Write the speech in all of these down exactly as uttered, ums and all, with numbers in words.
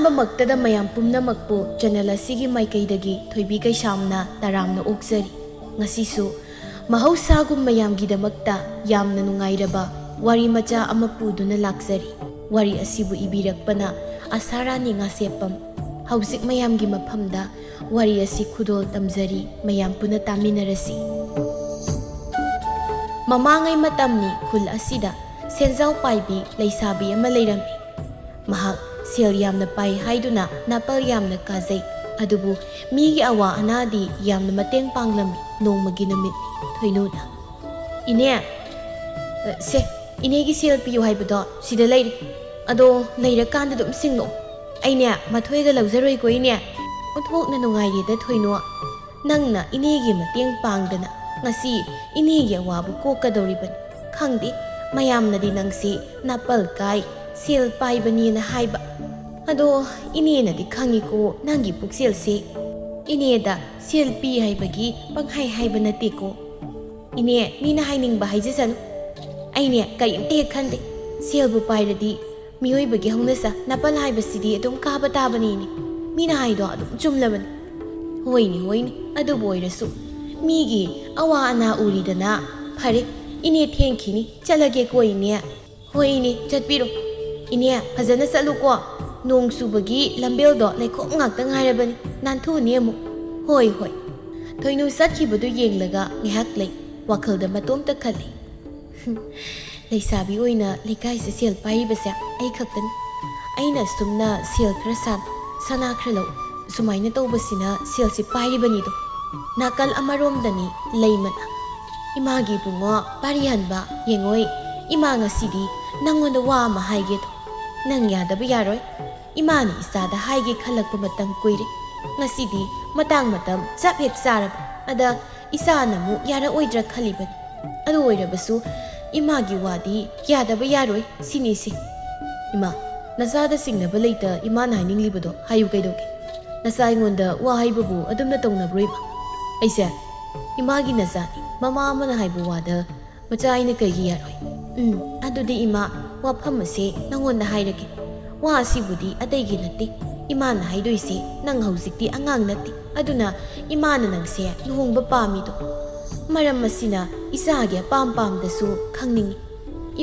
ꯑꯍꯥꯟꯕꯃꯛꯇꯗ ꯃꯌꯥꯝ ꯄꯨꯝꯅꯃꯛꯄꯨ ꯆꯦꯅꯦꯜ ꯑꯁꯤꯒꯤ ꯃꯥꯏꯀꯩꯗꯒꯤ ꯊꯣꯏꯕꯤ ꯀꯩꯁꯥꯝꯅ ꯇꯔꯥꯝꯅ ꯑꯣꯛꯆꯔꯤ꯫ ꯉꯁꯤꯁꯨ ꯃꯍꯧꯁꯥꯒꯨꯝ ꯃꯌꯥꯝꯒꯤꯗꯃꯛꯇ ꯌꯥꯝꯅ ꯅꯨꯡꯉꯥꯏꯔꯕ ꯋꯥꯔꯤ ꯃꯆꯥ ꯑꯃ ꯄꯨꯗꯨꯅ ꯂꯥꯛꯆꯔꯤ꯫ ꯋꯥꯔꯤ ꯑꯁꯤꯕꯨ ꯏꯕꯤꯔꯛꯄꯅ ꯑꯁꯥꯔꯥꯅꯤ ꯉꯥꯁꯦꯞꯄꯝ꯫ ꯍꯧꯖꯤꯛ ꯃꯌꯥꯝꯒꯤ ꯃꯐꯝꯗ ꯋꯥꯔꯤ ꯑꯁꯤ ꯈꯨꯗꯣꯜ ꯇꯝꯖꯔꯤ, ꯃꯌꯥꯝ ꯄꯨꯟꯅ ꯇꯥꯃꯤꯟꯅꯔꯁꯤ꯫ ꯃꯃꯥꯡꯉꯩ ꯃꯇꯝꯅꯤ, ꯈꯨꯜ ꯑꯁꯤꯗ ꯁꯦꯟꯖꯥꯎ ꯄꯥꯏꯕꯤ ꯂꯩꯁꯥꯕꯤ ꯑꯃ ꯂꯩꯔꯝꯃꯤ꯫ ꯃꯍꯥꯛ ꯁꯦꯜ ꯌꯥꯝꯅ ꯄꯥꯏ ꯍꯥꯏꯗꯨꯅ ꯅꯥꯄꯜ ꯌꯥꯝꯅ ꯀꯥꯖꯩ, ꯑꯗꯨꯕꯨ ꯃꯤꯒꯤ ꯑꯋꯥ ꯑꯅꯥꯗꯤ ꯌꯥꯝꯅ ꯃꯇꯦꯡ ꯄꯥꯡꯂꯝꯃꯤ꯫ ꯅꯣꯡꯃꯒꯤ ꯅꯨꯃꯤꯠ ꯊꯣꯏꯅꯨꯅ, "ꯏꯅꯦ, ꯑ, ꯁꯦ, ꯏꯅꯦꯒꯤ ꯁꯦꯜ ꯄꯤꯌꯨ ꯍꯥꯏꯕꯗꯣ ꯁꯤꯗ ꯂꯩꯔꯦ꯫ ꯑꯗꯣ ꯂꯩꯔꯀꯥꯟꯗ ꯑꯗꯨꯝ ꯁꯤꯡꯂꯛꯑꯣ꯫ ꯑꯩꯅꯦ ꯃꯊꯣꯏꯒ ꯂꯧꯖꯔꯣꯏꯀꯣ ꯏꯅꯦ꯫ ꯑꯣꯟꯊꯣꯛꯅ ꯅꯨꯡꯉꯥꯏꯔꯦꯗ ꯊꯣꯏꯅꯨ꯫ ꯅꯪꯅ ꯏꯅꯦꯒꯤ ꯃꯇꯦꯡ ꯄꯥꯡꯗꯅ ꯉꯁꯤ ꯏꯅꯦꯒꯤ ꯑꯋꯥꯕ ꯀꯣꯛꯀꯗꯧꯔꯤꯕꯅꯤ꯫ ꯈꯪꯗꯦ, ꯃꯌꯥꯝꯅꯗꯤ ꯅꯪꯁꯤ ꯅꯥꯄꯜ ꯀꯥꯏ, ꯁꯦꯜ ꯄꯥꯏꯕꯅꯦꯅ ꯍꯥꯏꯕ꯫ ꯑꯗꯣ ꯏꯅꯦꯅꯗꯤ ꯈꯪꯉꯤꯀꯣ ꯅꯪꯒꯤ ꯄꯨꯛꯆꯦꯜꯁꯦ꯫ ꯏꯅꯦꯗ ꯁꯦꯜ ꯄꯤ ꯍꯥꯏꯕꯒꯤ ꯄꯪꯍꯥꯏ ꯍꯥꯏꯕ ꯅꯠꯇꯦꯀꯣ꯫ ꯏꯅꯦ, ꯃꯤꯅ ꯍꯥꯏꯅꯤꯡꯕ ꯍꯥꯏꯖꯁꯅꯨ꯫ ꯑꯩꯅꯦ ꯀꯔꯤꯝꯇ ꯍꯦꯛ ꯈꯟꯗꯦ꯫ ꯁꯦꯜꯕꯨ ꯄꯥꯏꯔꯗꯤ ꯃꯤꯑꯣꯏꯕꯒꯤ ꯍꯧꯅꯁꯥ ꯅꯥꯄꯜ ꯍꯥꯏꯕꯁꯤꯗꯤ ꯑꯗꯨꯝ ꯀꯥꯕ ꯇꯥꯕꯅꯤꯅꯦ꯫ ꯃꯤꯅ ꯍꯥꯏꯗꯣ ꯑꯗꯨꯝ ꯆꯨꯝꯂꯕꯅꯤ꯫ ꯍꯣꯏꯅꯦ, ꯍꯣꯏꯅꯦ, ꯑꯗꯨꯕꯨ ꯑꯣꯏꯔꯁꯨ ꯃꯤꯒꯤ ꯑꯋꯥ ꯑꯅꯥ ꯎꯔꯤꯗꯅ꯫ ꯐꯔꯦ, ꯏꯅꯦ ꯊꯦꯡꯈꯤꯅꯤ, ꯆꯠꯂꯒꯦꯀꯣ ꯏꯅꯦ꯫ ꯍꯣꯏ ꯏꯅꯦ, ꯆꯠꯄꯤꯔꯣ꯫ ꯏꯅꯦ, ꯐꯖꯅ ꯆꯠꯂꯨꯀꯣ꯫ ꯅꯣꯡ ꯆꯨꯕꯒꯤ ꯂꯝꯕꯦꯜꯗꯣ ꯂꯩꯈꯣꯝ ꯉꯥꯛꯇ ꯉꯥꯏꯔꯕꯅꯤ, ꯅꯥꯟꯊꯨꯅꯤ ꯑꯃꯨꯛ꯫ ꯍꯣꯏ, ꯍꯣꯏ꯫ ꯊꯣꯏꯅꯨ ꯆꯠꯈꯤꯕꯗꯨ ꯌꯦꯡꯂꯒ ꯉꯥꯏꯍꯥꯛ ꯂꯩ, ꯋꯥꯈꯜꯗ ꯃꯇꯣꯝꯇ ꯈꯜꯂꯤ꯫ ꯂꯩꯁꯥꯕꯤ ꯑꯣꯏꯅ ꯂꯩꯀꯥꯏꯁꯦ ꯁꯦꯜ ꯄꯥꯏꯔꯤꯕꯁꯦ ꯑꯩ ꯈꯛꯇꯅꯤ꯫ ꯑꯩꯅ ꯁꯨꯝꯅ ꯁꯦꯜ ꯈꯔ ꯁꯥꯟ, ꯁꯅꯥ ꯈꯔ ꯂꯧ, ꯁꯨꯃꯥꯏꯅ ꯇꯧꯕꯁꯤꯅ ꯁꯦꯜꯁꯤ ꯄꯥꯏꯔꯤꯕꯅꯤꯗꯣ꯫ ꯅꯥꯀꯜ ꯑꯃꯔꯣꯝꯗꯅꯤ ꯂꯩꯃꯅ꯫ "ꯏꯃꯥꯒꯤ ꯏꯕꯨꯡꯉꯣ ꯄꯥꯔꯤꯍꯟꯕ, ꯌꯦꯡꯉꯣꯏ, ꯏꯃꯥ ꯉꯁꯤꯗꯤ ꯅꯪꯉꯣꯟꯗ ꯋꯥ ꯑꯃ ꯍꯥꯏꯒꯦꯗꯣ꯫ ꯅꯪ ꯌꯥꯗꯕ ꯌꯥꯔꯣꯏ꯫ ꯏꯃꯥꯅ ꯏꯆꯥꯗ ꯍꯥꯏꯒꯦ ꯈꯜꯂꯛꯄ ꯃꯇꯝ ꯀꯨꯏꯔꯦ꯫ ꯉꯁꯤꯗꯤ ꯃꯇꯥꯡ ꯃꯇꯝ ꯆꯞ ꯍꯦꯛ ꯆꯥꯔꯕ꯫ ꯑꯗ ꯏꯆꯥꯅ ꯑꯃꯨꯛ ꯌꯥꯔꯛꯑꯣꯏꯗ꯭ꯔꯥ ꯈꯜꯂꯤꯕꯅꯤ꯫ ꯑꯗꯨ ꯑꯣꯏꯔꯕꯁꯨ ꯏꯃꯥꯒꯤ ꯋꯥꯗꯤ ꯌꯥꯗꯕ ꯌꯥꯔꯣꯏ ꯁꯤꯅꯤꯁꯦ꯫" "ꯏꯃꯥ, ꯅꯆꯥꯗ ꯁꯤꯡꯅꯕ ꯂꯩꯇ ꯏꯃꯥꯅ ꯍꯥꯏꯅꯤꯡꯂꯤꯕꯗꯣ ꯍꯥꯏꯌꯨ ꯀꯩꯗꯧꯒꯦ? ꯅꯆꯥ ꯑꯩꯉꯣꯟꯗ ꯋꯥ ꯍꯥꯏꯕꯕꯨ ꯑꯗꯨꯝꯅ ꯇꯧꯅꯕ꯭ꯔꯣ ꯏꯃꯥ?" "ꯑꯩꯁꯦ ꯏꯃꯥꯒꯤ ꯅꯆꯥꯅꯤ, ꯃꯃꯥ ꯑꯃꯅ ꯍꯥꯏꯕ ꯋꯥꯗ ꯃꯆꯥ ꯑꯩꯅ ꯀꯩꯒꯤ ꯌꯥꯔꯣꯏ?" "ꯎꯝ, ꯑꯗꯨꯗꯤ ꯏꯃꯥ, ꯋꯥꯐꯝ ꯑꯁꯦ ꯅꯪꯉꯣꯟꯗ ꯍꯥꯏꯔꯒꯦ꯫ ꯋꯥ ꯑꯁꯤꯕꯨꯗꯤ ꯑꯇꯩꯒꯤ ꯅꯠꯇꯦ꯫ ꯏꯃꯥꯅ ꯍꯥꯏꯗꯣꯏꯁꯦ, ꯅꯪ ꯍꯧꯖꯤꯛꯇꯤ ꯑꯉꯥꯡ ꯅꯠꯇꯦ꯫ ꯑꯗꯨꯅ ꯏꯃꯥꯅ ꯅꯪꯁꯦ ꯂꯨꯍꯣꯡꯕ ꯄꯥꯝꯃꯤꯗꯣ, ꯃꯔꯝ ꯑꯁꯤꯅ ꯏꯆꯥꯒꯤ ꯑꯄꯥꯝ ꯄꯥꯝꯗꯁꯨ ꯈꯪꯅꯤꯡꯉꯤ꯫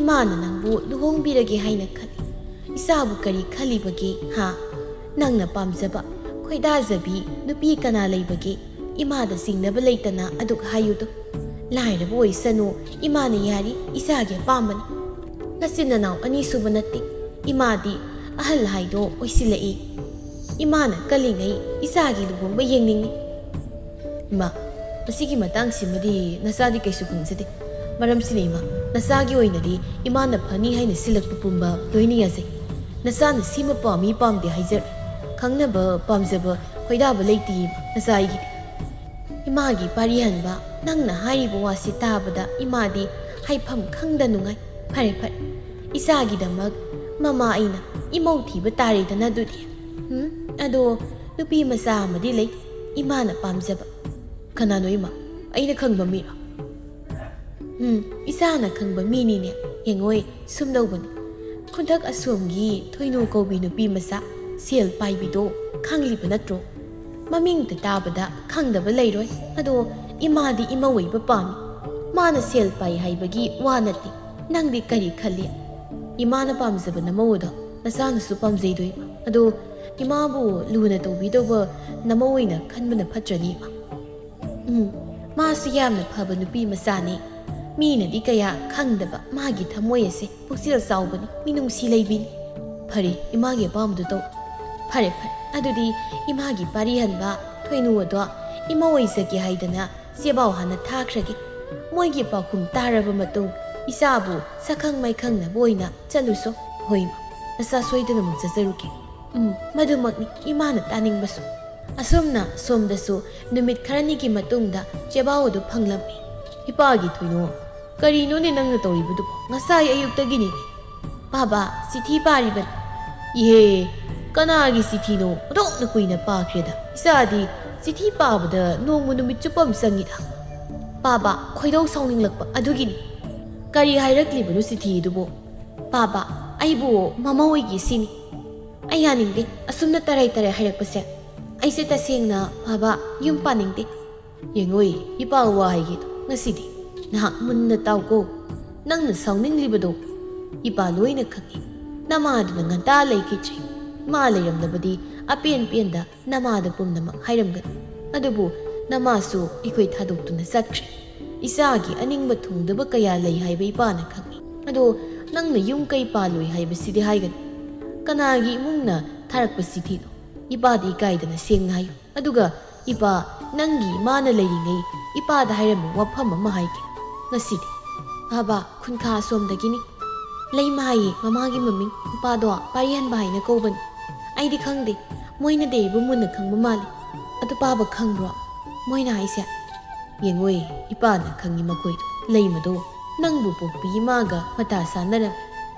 ꯏꯃꯥꯅ ꯅꯪꯕꯨ ꯂꯨꯍꯣꯡꯕꯤꯔꯒꯦ ꯍꯥꯏꯅ ꯈꯜꯂꯤ꯫ ꯏꯆꯥꯕꯨ ꯀꯔꯤ ꯈꯜꯂꯤꯕꯒꯦ, ꯍꯥ? ꯅꯪꯅ ꯄꯥꯝꯖꯕ, ꯈꯣꯏꯗꯥꯖꯕꯤ ꯅꯨꯄꯤ ꯀꯅꯥ ꯂꯩꯕꯒꯦ? ꯏꯃꯥꯗ ꯆꯤꯡꯅꯕ ꯂꯩꯇꯅ ꯑꯗꯨꯛ ꯍꯥꯏꯌꯨꯗꯣ꯫ ꯂꯥꯏꯔꯕ ꯑꯣꯏꯁꯅꯨ, ꯏꯃꯥꯅ ꯌꯥꯔꯤ, ꯏꯆꯥꯒꯤ ꯑꯄꯥꯝꯕꯅꯤ꯫ ꯅꯆꯤꯟ ꯅꯅꯥꯎ ꯑꯅꯤꯁꯨꯕ ꯅꯠꯇꯦ꯫ ꯏꯃꯥꯗꯤ ꯑꯍꯜ ꯍꯥꯏꯗꯣ ꯑꯣꯏꯁꯤꯜꯂꯛꯏ꯫ ꯏꯃꯥꯅ ꯀꯜꯂꯤꯉꯩ ꯏꯆꯥꯒꯤ ꯂꯨꯍꯣꯡꯕ ꯌꯦꯡꯅꯤꯡꯏ꯫ ꯏꯃꯥ, ꯃꯁꯤꯒꯤ ꯃꯇꯥꯡꯁꯤꯃꯗꯤ ꯅꯆꯥꯗꯤ ꯀꯩꯁꯨ ꯈꯪꯖꯗꯦ꯫ ꯃꯔꯝꯁꯤꯅ ꯏꯃꯥ, ꯅꯆꯥꯒꯤ ꯑꯣꯏꯅꯗꯤ ꯏꯃꯥꯅ ꯐꯅꯤ ꯍꯥꯏꯅ ꯁꯤꯜꯂꯛꯄ ꯄꯨꯝꯕ ꯂꯣꯏꯅ ꯌꯥꯖꯩ꯫ ꯅꯆꯥꯅ ꯁꯤꯃ ꯄꯥꯝꯃꯤ ꯄꯥꯝꯗꯦ ꯍꯥꯏꯖꯔ ꯈꯪꯅꯕ ꯄꯥꯝꯖꯕ ꯈꯣꯏꯗꯥꯕ ꯂꯩꯇꯦ ꯏꯃꯥ, ꯅꯆꯥ ꯑꯩꯒꯤꯗꯤ꯫ ꯏꯃꯥꯒꯤ ꯄꯥꯔꯤ ꯍꯟꯕ, ꯅꯪꯅ ꯍꯥꯏꯔꯤꯕ ꯋꯥꯁꯤ ꯇꯥꯕꯗ ꯏꯃꯥꯗꯤ ꯍꯥꯏꯐꯝ ꯈꯪꯗ ꯅꯨꯡꯉꯥꯏ꯫ ꯐꯔꯦ, ꯐꯔꯦ꯫ ꯏꯆꯥꯒꯤꯗꯃꯛ ꯃꯃꯥ ꯑꯩꯅ ꯏꯃꯧ ꯊꯤꯕ ꯇꯥꯔꯦꯗꯅ ꯑꯗꯨꯗꯤ꯫ ꯎꯝ, ꯑꯗꯣ ꯅꯨꯄꯤ ꯃꯆꯥ ꯑꯃꯗꯤ ꯂꯩ, ꯏꯃꯥꯅ ꯄꯥꯝꯖꯕ꯫ ꯀꯅꯥꯅꯣ ꯏꯃꯥ? ꯑꯩꯅ ꯈꯪꯕ ꯃꯤꯔꯣ? ꯎꯝ, ꯏꯆꯥꯅ ꯈꯪꯕ ꯃꯤꯅꯤꯅꯦ꯫ ꯌꯦꯡꯉꯣꯏ, ꯁꯨꯝꯗꯧꯕꯅꯤ꯫ ꯈꯨꯟꯊꯛ ꯑꯁꯣꯝꯒꯤ ꯊꯣꯏꯅꯨ ꯀꯧꯕꯤ ꯅꯨꯄꯤ ꯃꯆꯥ ꯁꯦꯜ ꯄꯥꯏꯕꯤꯗꯣ ꯈꯪꯂꯤꯕ ꯅꯠꯇ꯭ꯔꯣ? ꯃꯃꯤꯡꯗ ꯇꯥꯕꯗ ꯈꯪꯗꯕ ꯂꯩꯔꯣꯏ꯫ ꯑꯗꯣ ꯏꯃꯥꯗꯤ ꯏꯃꯧ ꯑꯣꯏꯕ ꯄꯥꯝꯃꯤ꯫ ꯃꯥꯅ ꯁꯦꯜ ꯄꯥꯏ ꯍꯥꯏꯕꯒꯤ ꯋꯥ ꯅꯠꯇꯦ꯫ ꯅꯪꯗꯤ ꯀꯔꯤ ꯈꯜꯂꯤ? ꯏꯃꯥꯅ ꯄꯥꯝꯖꯕ ꯅꯃꯧ ꯑꯗꯣ ꯅꯆꯥꯅꯁꯨ ꯄꯥꯝꯖꯩꯗꯣ ꯏꯃꯥ꯫ ꯑꯗꯣ ꯏꯃꯥꯕꯨ ꯂꯨꯅ ꯇꯧꯕꯤꯗꯧꯕ ꯅꯃꯧ ꯑꯣꯏꯅ ꯈꯟꯕꯅ ꯐꯠꯇ꯭ꯔꯅꯤ ꯏꯃꯥ? ꯎꯝ, ꯃꯥꯁꯨ ꯌꯥꯝꯅ ꯐꯕ ꯅꯨꯄꯤ ꯃꯆꯥꯅꯤ꯫ ꯃꯤꯅꯗꯤ ꯀꯌꯥ ꯈꯪꯗꯕ ꯃꯥꯒꯤ ꯊꯃꯣꯏ ꯑꯁꯦ꯫ ꯄꯨꯛꯆꯦꯜ ꯆꯥꯎꯕꯅꯤ, ꯃꯤꯅꯨꯡꯁꯤ ꯂꯩꯕꯤꯅꯤ꯫ ꯐꯔꯦ, ꯏꯃꯥꯒꯤ ꯑꯄꯥꯝꯕꯗꯨ ꯇꯧ꯫ ꯐꯔꯦ, ꯐꯔꯦ꯫ ꯑꯗꯨꯗꯤ ꯏꯃꯥꯒꯤ ꯄꯥꯔꯤ ꯍꯟꯕ ꯊꯣꯏꯅꯨ ꯑꯗꯣ ꯏꯃꯧ ꯑꯣꯏꯖꯒꯦ ꯍꯥꯏꯗꯅ ꯆꯦꯕꯥꯎ ꯍꯥꯟꯅ ꯊꯥꯈ꯭ꯔꯒꯦ꯫ ꯃꯣꯏꯒꯤ ꯄꯥꯎꯈꯨꯝ ꯇꯥꯔꯕ ꯃꯇꯨꯡ ꯏꯆꯥꯕꯨ ꯁꯛꯈꯪ ꯃꯥꯏꯈꯪꯅꯕ ꯑꯣꯏꯅ ꯆꯠꯂꯨꯁꯣ꯫ ꯍꯣꯏ ꯏꯃꯥ, ꯅꯆꯥ ꯁꯣꯏꯗꯅꯃꯛ ꯆꯠꯆꯔꯨꯒꯦ꯫ ꯎꯝ, ꯃꯗꯨꯃꯛꯅꯤ ꯏꯃꯥꯅ ꯇꯥꯅꯤꯡꯕꯁꯨ꯫ ꯑꯁꯨꯝꯅ ꯁꯣꯝꯗꯁꯨ ꯅꯨꯃꯤꯠ ꯈꯔꯅꯤꯒꯤ ꯃꯇꯨꯡꯗ ꯆꯦꯕꯥꯎ ꯑꯗꯨ ꯐꯪꯂꯝꯃꯤ꯫ ꯏꯄꯥꯒꯤ ꯊꯣꯏꯅꯨ, ꯀꯔꯤꯅꯣꯅꯦ ꯅꯪꯅ ꯇꯧꯔꯤꯕꯗꯨꯕꯣ? ꯉꯁꯥꯏ ꯑꯌꯨꯛꯇꯒꯤꯅꯤꯅꯦ꯫ ꯕꯥꯕꯥ, ꯆꯤꯊꯤ ꯄꯥꯔꯤꯕꯅꯤ꯫ ꯏꯍꯦ, ꯀꯅꯥꯒꯤ ꯆꯤꯊꯤꯅꯣ? ꯑꯣꯟꯊꯣꯛꯅ ꯀꯨꯏꯅ ꯄꯥꯈ꯭ꯔꯦꯗ꯫ ꯏꯆꯥꯗꯤ ꯆꯤꯊꯤ ꯄꯥꯕꯗ ꯅꯣꯡꯃ ꯅꯨꯃꯤꯠ ꯆꯨꯞꯄ ꯑꯃ ꯆꯪꯉꯤꯗ꯫ ꯕꯥꯕꯥ, ꯈꯣꯏꯗꯧ ꯁꯥꯎꯅꯤꯡꯂꯛꯄ ꯑꯗꯨꯒꯤꯅꯤ꯫ ꯀꯔꯤ ꯍꯥꯏꯔꯛꯂꯤꯕꯅꯣ ꯆꯤꯊꯤ ꯑꯗꯨꯕꯨ? ꯕꯥꯕꯥ, ꯑꯩꯕꯨ ꯃꯃꯧ ꯑꯣꯏꯒꯦ ꯁꯤꯅꯤ꯫ ꯑꯩ ꯌꯥꯅꯤꯡꯗꯦ ꯑꯁꯨꯝꯅ ꯇꯔꯥꯏ ꯇꯔꯥꯏ ꯍꯥꯏꯔꯛꯄꯁꯦ꯫ ꯑꯩꯁꯦ ꯇꯁꯦꯡꯅ, ꯄꯥꯕ, ꯌꯨꯝ ꯄꯥꯅꯤꯡꯗꯦ꯫ ꯌꯦꯡꯉꯣꯏ, ꯏꯄꯥ ꯋꯥ ꯍꯥꯏꯒꯦꯗꯣ ꯉꯁꯤꯗꯤ ꯅꯍꯥꯛ ꯃꯨꯟꯅ ꯇꯥꯎꯀꯣ꯫ ꯅꯪꯅ ꯁꯥꯎꯅꯤꯡꯂꯤꯕꯗꯣ ꯏꯄꯥ ꯂꯣꯏꯅ ꯈꯪꯉꯤ꯫ ꯅꯃꯥꯗꯨꯅ ꯉꯟꯇꯥ ꯂꯩꯈꯤꯗ꯭ꯔꯦ꯫ ꯃꯥ ꯂꯩꯔꯝꯂꯕꯗꯤ ꯑꯄꯦꯟ ꯄꯦꯟꯗ ꯅꯃꯥꯗ ꯄꯨꯝꯅꯃꯛ ꯍꯥꯏꯔꯝꯒꯅꯤ꯫ ꯑꯗꯨꯕꯨ ꯅꯃꯥꯁꯨ ꯑꯩꯈꯣꯏ ꯊꯥꯗꯣꯛꯇꯨꯅ ꯆꯠꯈ꯭ꯔꯦ꯫ ꯏꯆꯥꯒꯤ ꯑꯅꯤꯡꯕ ꯊꯨꯡꯗꯕ ꯀꯌꯥ ꯂꯩ ꯍꯥꯏꯕ ꯏꯄꯥꯅ ꯈꯪꯉꯤ꯫ ꯑꯗꯣ ꯅꯪꯅ ꯌꯨꯝ ꯀꯩ ꯄꯥꯜꯂꯣꯏ ꯍꯥꯏꯕꯁꯤꯗꯤ ꯍꯥꯏꯒꯅꯨ꯫ ꯀꯅꯥꯒꯤ ꯏꯃꯨꯡꯅ ꯊꯥꯔꯛꯄ ꯆꯤꯊꯤꯅꯣ? ꯏꯄꯥꯗ ꯏꯀꯥꯏꯗꯅ ꯁꯦꯡꯅ ꯍꯥꯏꯌꯨ꯫ ꯑꯗꯨꯒ ꯏꯄꯥ, ꯅꯪꯒꯤ ꯏꯃꯥꯅ ꯂꯩꯔꯤꯉꯩ ꯏꯄꯥꯗ ꯍꯥꯏꯔꯝꯕ ꯋꯥꯐꯝ ꯑꯃ ꯍꯥꯏꯒꯦ꯫ ꯉꯁꯤꯗꯤ, ꯄꯥꯕ, ꯈꯨꯟꯈꯥ ꯑꯁꯣꯝꯗꯒꯤꯅꯤ꯫ ꯂꯩꯃ ꯍꯥꯏꯌꯦ ꯃꯃꯥꯒꯤ ꯃꯃꯤꯡ꯫ ꯏꯄꯥꯗꯣ ꯄꯥꯔꯤꯍꯟꯕ ꯍꯥꯏꯅ ꯀꯧꯕꯅꯤ꯫ ꯑꯩꯗꯤ ꯈꯪꯗꯦ, ꯃꯣꯏꯅꯗꯤ ꯑꯩꯕꯨ ꯃꯨꯟꯅ ꯈꯪꯕ ꯃꯥꯜꯂꯤ꯫ ꯑꯗꯨ ꯄꯥꯕ ꯈꯪꯕ꯭ꯔꯣ? ꯃꯣꯏꯅ ꯍꯥꯏꯁꯦ꯫ ꯌꯦꯡꯉꯣꯏ, ꯏꯄꯥꯅ ꯈꯪꯉꯤ ꯃꯈꯣꯏꯗꯣ꯫ ꯂꯩꯃꯗꯣ ꯅꯪꯕꯨ ꯄꯣꯛꯄꯤ ꯏꯃꯥꯒ ꯃꯇꯥ ꯁꯥꯟꯅꯔꯝꯃꯤ꯫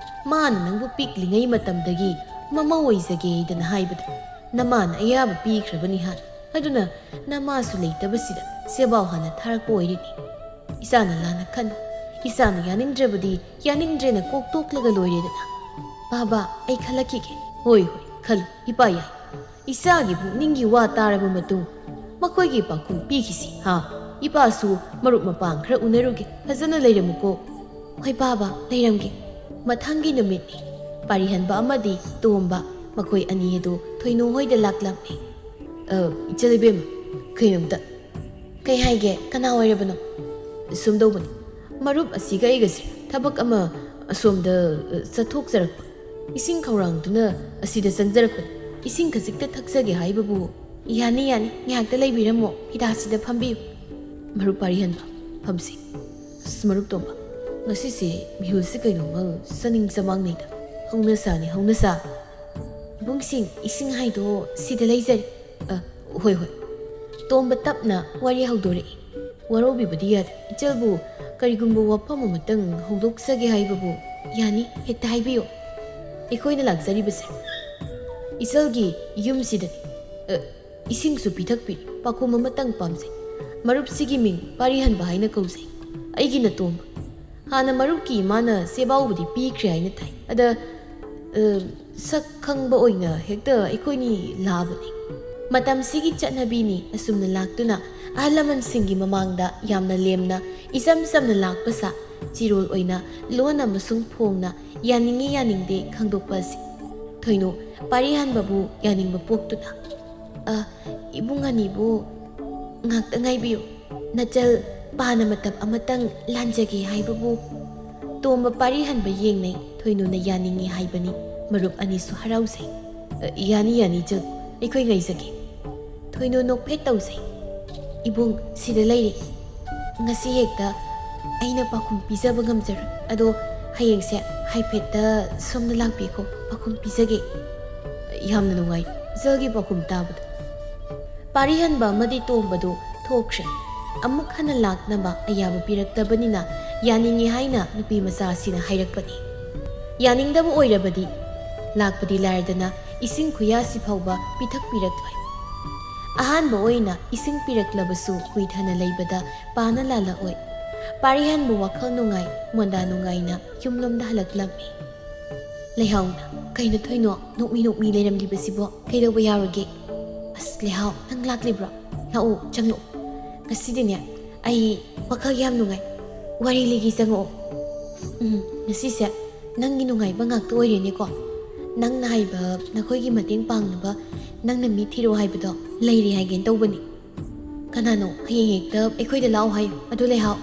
ꯃꯥꯅ ꯅꯪꯕꯨ ꯄꯤꯛꯂꯤꯉꯩ ꯃꯇꯝꯗꯒꯤ ꯃꯃꯧ ꯑꯣꯏꯖꯒꯦꯗꯅ ꯍꯥꯏꯕꯗ ꯅꯃꯥꯅ ꯑꯌꯥꯕ ꯄꯤꯈ꯭ꯔꯕꯅꯤ ꯍꯥꯏ꯫ ꯑꯗꯨꯅ ꯅꯃꯥꯁꯨ ꯂꯩꯇꯕꯁꯤꯗ ꯁꯦꯕꯥꯎ ꯍꯥꯟꯅ ꯊꯥꯔꯛꯄ ꯑꯣꯏꯔꯤꯅꯤ꯫ ꯏꯆꯥꯅ ꯂꯥꯟꯅ ꯈꯟ, ꯏꯆꯥꯅ ꯌꯥꯅꯤꯡꯗ꯭ꯔꯕꯗꯤ ꯌꯥꯅꯤꯡꯗ꯭ꯔꯦꯅ ꯀꯣꯛ ꯇꯣꯛꯂꯒ ꯂꯣꯏꯔꯦꯗꯅ꯫ ꯄꯥꯕ, ꯑꯩ ꯈꯜꯂꯛꯈꯤꯒꯦ꯫ ꯍꯣꯏ, ꯍꯣꯏ, ꯈꯜꯂꯨ, ꯏꯄꯥ ꯌꯥꯏ꯫ ꯏꯆꯥꯒꯤ ꯄꯨꯛꯅꯤꯡꯒꯤ ꯋꯥ ꯇꯥꯔꯕ ꯃꯇꯨꯡ ꯃꯈꯣꯏꯒꯤ ꯄꯥꯎꯈꯨꯝ ꯄꯤꯈꯤꯁꯤ꯫ ꯍꯥ, ꯏꯄꯥꯁꯨ ꯃꯔꯨꯞ ꯃꯄꯥꯡ ꯈꯔ ꯎꯅꯔꯨꯒꯦ꯫ ꯐꯖꯅ ꯂꯩꯔꯝꯃꯨꯀꯣ꯫ ꯍꯣꯏ ꯄꯥꯕ, ꯂꯩꯔꯝꯒꯦ꯫ ꯃꯊꯪꯒꯤ ꯅꯨꯃꯤꯠꯅꯤ꯫ ꯄꯥꯔꯤꯍꯟꯕ ꯑꯃꯗꯤ ꯇꯣꯝꯕ ꯃꯈꯣꯏ ꯑꯅꯤ ꯑꯗꯨ ꯊꯣꯏꯅꯨ ꯍꯣꯏꯗ ꯂꯥꯛꯂꯝꯃꯤ꯫ ꯑ, ꯏꯆꯜ ꯏꯕꯦꯝꯃ, ꯀꯩꯅꯣꯝꯇ꯫ ꯀꯩ ꯍꯥꯏꯒꯦ? ꯀꯅꯥ ꯑꯣꯏꯔꯕꯅꯣ? ꯁꯨꯝ ꯇꯧꯕꯅꯤ, ꯃꯔꯨꯞ ꯑꯁꯤꯒ ꯑꯩꯒꯁꯦ ꯊꯕꯛ ꯑꯃ ꯑꯁꯣꯝꯗ, ꯑ, ꯆꯠꯊꯣꯛꯆꯔꯛꯄ꯫ ꯏꯁꯤꯡ ꯈꯧꯔꯥꯡꯗꯨꯅ ꯑꯁꯤꯗ ꯆꯪꯖꯔꯛꯄꯅꯤ꯫ ꯏꯁꯤꯡ ꯈꯖꯤꯛꯇ ꯊꯛꯆꯒꯦ ꯍꯥꯏꯕꯕꯨ꯫ ꯌꯥꯅꯤ, ꯌꯥꯅꯤ, ꯉꯥꯏꯍꯥꯛꯇ ꯂꯩꯕꯤꯔꯝꯃꯣ, ꯐꯤꯗꯥꯁꯤꯗ ꯐꯝꯕꯤꯌꯨ꯫ ꯃꯔꯨꯞ ꯄꯥꯔꯤꯍꯟꯕ, ꯐꯝꯁꯤ꯫ ꯑꯁ, ꯃꯔꯨꯞ ꯇꯣꯝꯕ, ꯉꯁꯤꯁꯦ ꯃꯤꯍꯨꯜꯁꯦ ꯀꯩꯅꯣꯝꯃ ꯆꯥꯅꯤꯡ ꯆꯃꯥꯡꯅꯩꯗ꯫ ꯍꯧꯅꯁꯥꯅꯤ, ꯍꯧꯅꯁꯥ꯫ ꯏꯕꯨꯡꯁꯤꯡ, ꯏꯁꯤꯡ ꯍꯥꯏꯗꯣ ꯁꯤꯗ ꯂꯩꯖꯔꯦ꯫ ꯑ, ꯍꯣꯏ, ꯍꯣꯏ꯫ ꯇꯣꯝꯕ ꯇꯞꯅ ꯋꯥꯔꯤ ꯍꯧꯗꯣꯔꯛꯏ꯫ ꯋꯥꯔꯧꯕꯤꯕꯗꯤ ꯌꯥꯗꯦ꯫ ꯏꯆꯜꯕꯨ ꯀꯔꯤꯒꯨꯝꯕ ꯋꯥꯐꯝ ꯑꯃꯇꯪ ꯍꯧꯗꯣꯛꯆꯒꯦ ꯍꯥꯏꯕꯕꯨ꯫ ꯌꯥꯅꯤ, ꯍꯦꯛꯇ ꯍꯥꯏꯕꯤꯌꯨ꯫ ꯑꯩꯈꯣꯏꯅ ꯂꯥꯛꯆꯔꯤꯕꯁꯦ ꯏꯆꯜꯒꯤ ꯌꯨꯝꯁꯤꯗꯅꯤ꯫ ꯑ, ꯏꯁꯤꯡꯁꯨ ꯄꯤꯊꯛꯄꯤꯔꯤ꯫ ꯄꯥꯎꯈꯨꯝ ꯑꯃꯇꯪ ꯄꯥꯝꯖꯩ꯫ ꯃꯔꯨꯞꯁꯤꯒꯤ ꯃꯤꯡ ꯄꯥꯔꯤꯍꯟꯕ ꯍꯥꯏꯅ ꯀꯧꯖꯩ꯫ ꯑꯩꯒꯤ ꯅꯇꯣꯝꯕ꯫ ꯍꯥꯟꯅ ꯃꯔꯨꯞꯀꯤ ꯏꯃꯥꯅ ꯁꯦꯕꯥꯎꯕꯗꯤ ꯄꯤꯈ꯭ꯔꯦ ꯍꯥꯏꯅ ꯇꯥꯏ꯫ ꯑꯗ, "ꯑ, ꯁꯛ ꯈꯪꯕ ꯑꯣꯏꯅ ꯍꯦꯛꯇ ꯑꯩꯈꯣꯏꯅꯤ ꯂꯥꯛꯑꯕꯅꯤ꯫ ꯃꯇꯝꯁꯤꯒꯤ ꯆꯠꯅꯕꯤꯅꯤ ꯑꯁꯨꯝꯅ ꯂꯥꯛꯇꯨꯅ ꯑꯍꯜ ꯂꯃꯟꯁꯤꯡꯒꯤ ꯃꯃꯥꯡꯗ ꯌꯥꯝꯅ ꯂꯦꯝꯅ ꯏꯆꯝ ꯆꯝꯅ ꯂꯥꯛꯄ ꯁꯥ, ꯆꯤꯔꯣꯜ ꯑꯣꯏꯅ ꯂꯣꯟ ꯑꯃꯁꯨꯡ ꯐꯣꯡꯅ ꯌꯥꯅꯤꯡꯉꯤ ꯌꯥꯅꯤꯡꯗꯦ ꯈꯪꯗꯣꯛꯄ ꯑꯁꯤ ꯊꯣꯏꯅꯨ ꯄꯥꯔꯤꯍꯟꯕꯕꯨ ꯌꯥꯅꯤꯡꯕ ꯄꯣꯛꯇꯨꯅ, "ꯑ, ꯏꯕꯨꯡ ꯑꯅꯤꯕꯨ ꯉꯥꯛꯇ ꯉꯥꯏꯕꯤꯌꯨ꯫ ꯅꯆꯜ ꯄꯥꯅ ꯃꯇꯝ ꯑꯃꯇꯪ ꯂꯥꯟꯖꯒꯦ ꯍꯥꯏꯕꯕꯨ?" ꯇꯣꯝꯕ ꯄꯥꯔꯤꯍꯟꯕ ꯌꯦꯡꯅꯩ꯫ ꯊꯣꯏꯅꯨꯅ ꯌꯥꯅꯤꯡꯉꯤ ꯍꯥꯏꯕꯅꯤ꯫ ꯃꯔꯨꯞ ꯑꯅꯤꯁꯨ ꯍꯔꯥꯎꯖꯩ꯫ "ꯑ, ꯌꯥꯅꯤ, ꯌꯥꯅꯤ, ꯆꯪ, ꯑꯩꯈꯣꯏ ꯉꯥꯏꯖꯒꯦ꯫" ꯊꯣꯏꯅꯨ ꯅꯣꯛꯐꯦꯠ ꯇꯧꯖꯩ꯫ "ꯏꯕꯨꯡ, ꯁꯤꯗ ꯂꯩꯔꯦ꯫ ꯉꯁꯤ ꯍꯦꯛꯇ ꯑꯩꯅ ꯄꯥꯎꯈꯨꯝ ꯄꯤꯖꯕ ꯉꯝꯖꯔꯣꯏ꯫ ꯑꯗꯣ ꯍꯌꯦꯡꯁꯦ ꯍꯥꯏꯐꯦꯠꯇ ꯁꯣꯝꯗ ꯂꯥꯛꯄꯤꯈꯣ, ꯄꯥꯎꯈꯨꯝ ꯄꯤꯖꯒꯦ꯫" "ꯌꯥꯝꯅ ꯅꯨꯡꯉꯥꯏ ꯏꯆꯜꯒꯤ ꯄꯥꯎꯈꯨꯝ ꯇꯥꯕꯗ꯫" ꯄꯥꯔꯤꯍꯟꯕ ꯑꯃꯗꯤ ꯇꯣꯝꯕꯗꯨ ꯊꯣꯛꯈ꯭ꯔꯦ꯫ ꯑꯃꯨꯛ ꯍꯟꯅ ꯂꯥꯛꯅꯕ ꯑꯌꯥꯕ ꯄꯤꯔꯛꯇꯕꯅꯤꯅ ꯌꯥꯅꯤꯡꯉꯤ ꯍꯥꯏꯅ ꯅꯨꯄꯤ ꯃꯆꯥ ꯑꯁꯤꯅ ꯍꯥꯏꯔꯛꯄꯅꯤ꯫ ꯌꯥꯅꯤꯡꯗꯕ ꯑꯣꯏꯔꯕꯗꯤ ꯂꯥꯛꯄꯗꯤ ꯂꯥꯏꯔꯗꯅ ꯏꯁꯤꯡ ꯈꯨꯌꯥꯁꯤ ꯐꯥꯎꯕ ꯄꯤꯊꯛꯄꯤꯔꯛꯂꯣꯏ꯫ ꯑꯍꯥꯟꯕ ꯑꯣꯏꯅ ꯏꯁꯤꯡ ꯄꯤꯔꯛꯂꯕꯁꯨ ꯀꯨꯏꯊꯅ ꯂꯩꯕꯗ ꯄꯥꯅ ꯂꯥꯜꯂꯛꯑꯣꯏ꯫ ꯄꯥꯔꯤꯍꯟꯕ ꯋꯥꯈꯜ ꯅꯨꯡꯉꯥꯏ, ꯃꯣꯟꯗꯥ ꯅꯨꯡꯉꯥꯏꯅ ꯌꯨꯝꯂꯣꯝꯗ ꯍꯜꯂꯛꯂꯝꯃꯤ꯫ ꯂꯩꯍꯥꯎꯅ, "ꯀꯩꯅꯣ ꯊꯣꯏꯅꯣ, ꯅꯣꯛꯃꯤ ꯅꯣꯛꯃꯤ ꯂꯩꯔꯝꯂꯤꯕꯁꯤꯕꯣ? ꯀꯩꯗꯧꯕ ꯌꯥꯎꯔꯒꯦ?" "ꯑꯁ ꯂꯩꯍꯥꯎ, ꯅꯪ ꯂꯥꯛꯂꯤꯕ꯭ꯔꯣ? ꯂꯥꯛꯑꯣ, ꯆꯪꯂꯛꯑꯣ꯫ ꯉꯁꯤꯗꯤꯅꯦ ꯑꯩ ꯋꯥꯈꯜ ꯌꯥꯝ ꯅꯨꯡꯉꯥꯏ꯫ ꯋꯥꯔꯤ ꯂꯤꯒꯦ, ꯆꯪꯉꯛꯑꯣ꯫" "ꯎꯝ, ꯉꯁꯤꯁꯦ ꯅꯪꯒꯤ ꯅꯨꯡꯉꯥꯏꯕ ꯉꯥꯛꯇ ꯑꯣꯏꯔꯦꯅꯦꯀꯣ꯫ ꯅꯪꯅ ꯍꯥꯏꯕ, ꯅꯈꯣꯏꯒꯤ ꯃꯇꯦꯡ ꯄꯥꯡꯅꯕ ꯅꯪꯅ ꯃꯤ ꯊꯤꯔꯛꯑꯣ ꯍꯥꯏꯕꯗꯣ ꯂꯩꯔꯦ ꯍꯥꯏꯒꯦꯅ ꯇꯧꯕꯅꯤ꯫ ꯀꯅꯥꯅꯣ? ꯍꯌꯦꯡ ꯍꯦꯛꯇ ꯑꯩꯈꯣꯏꯗ ꯂꯥꯛꯑꯣ ꯍꯥꯏꯌꯨ꯫ ꯑꯗꯨ ꯂꯩꯍꯥꯎ,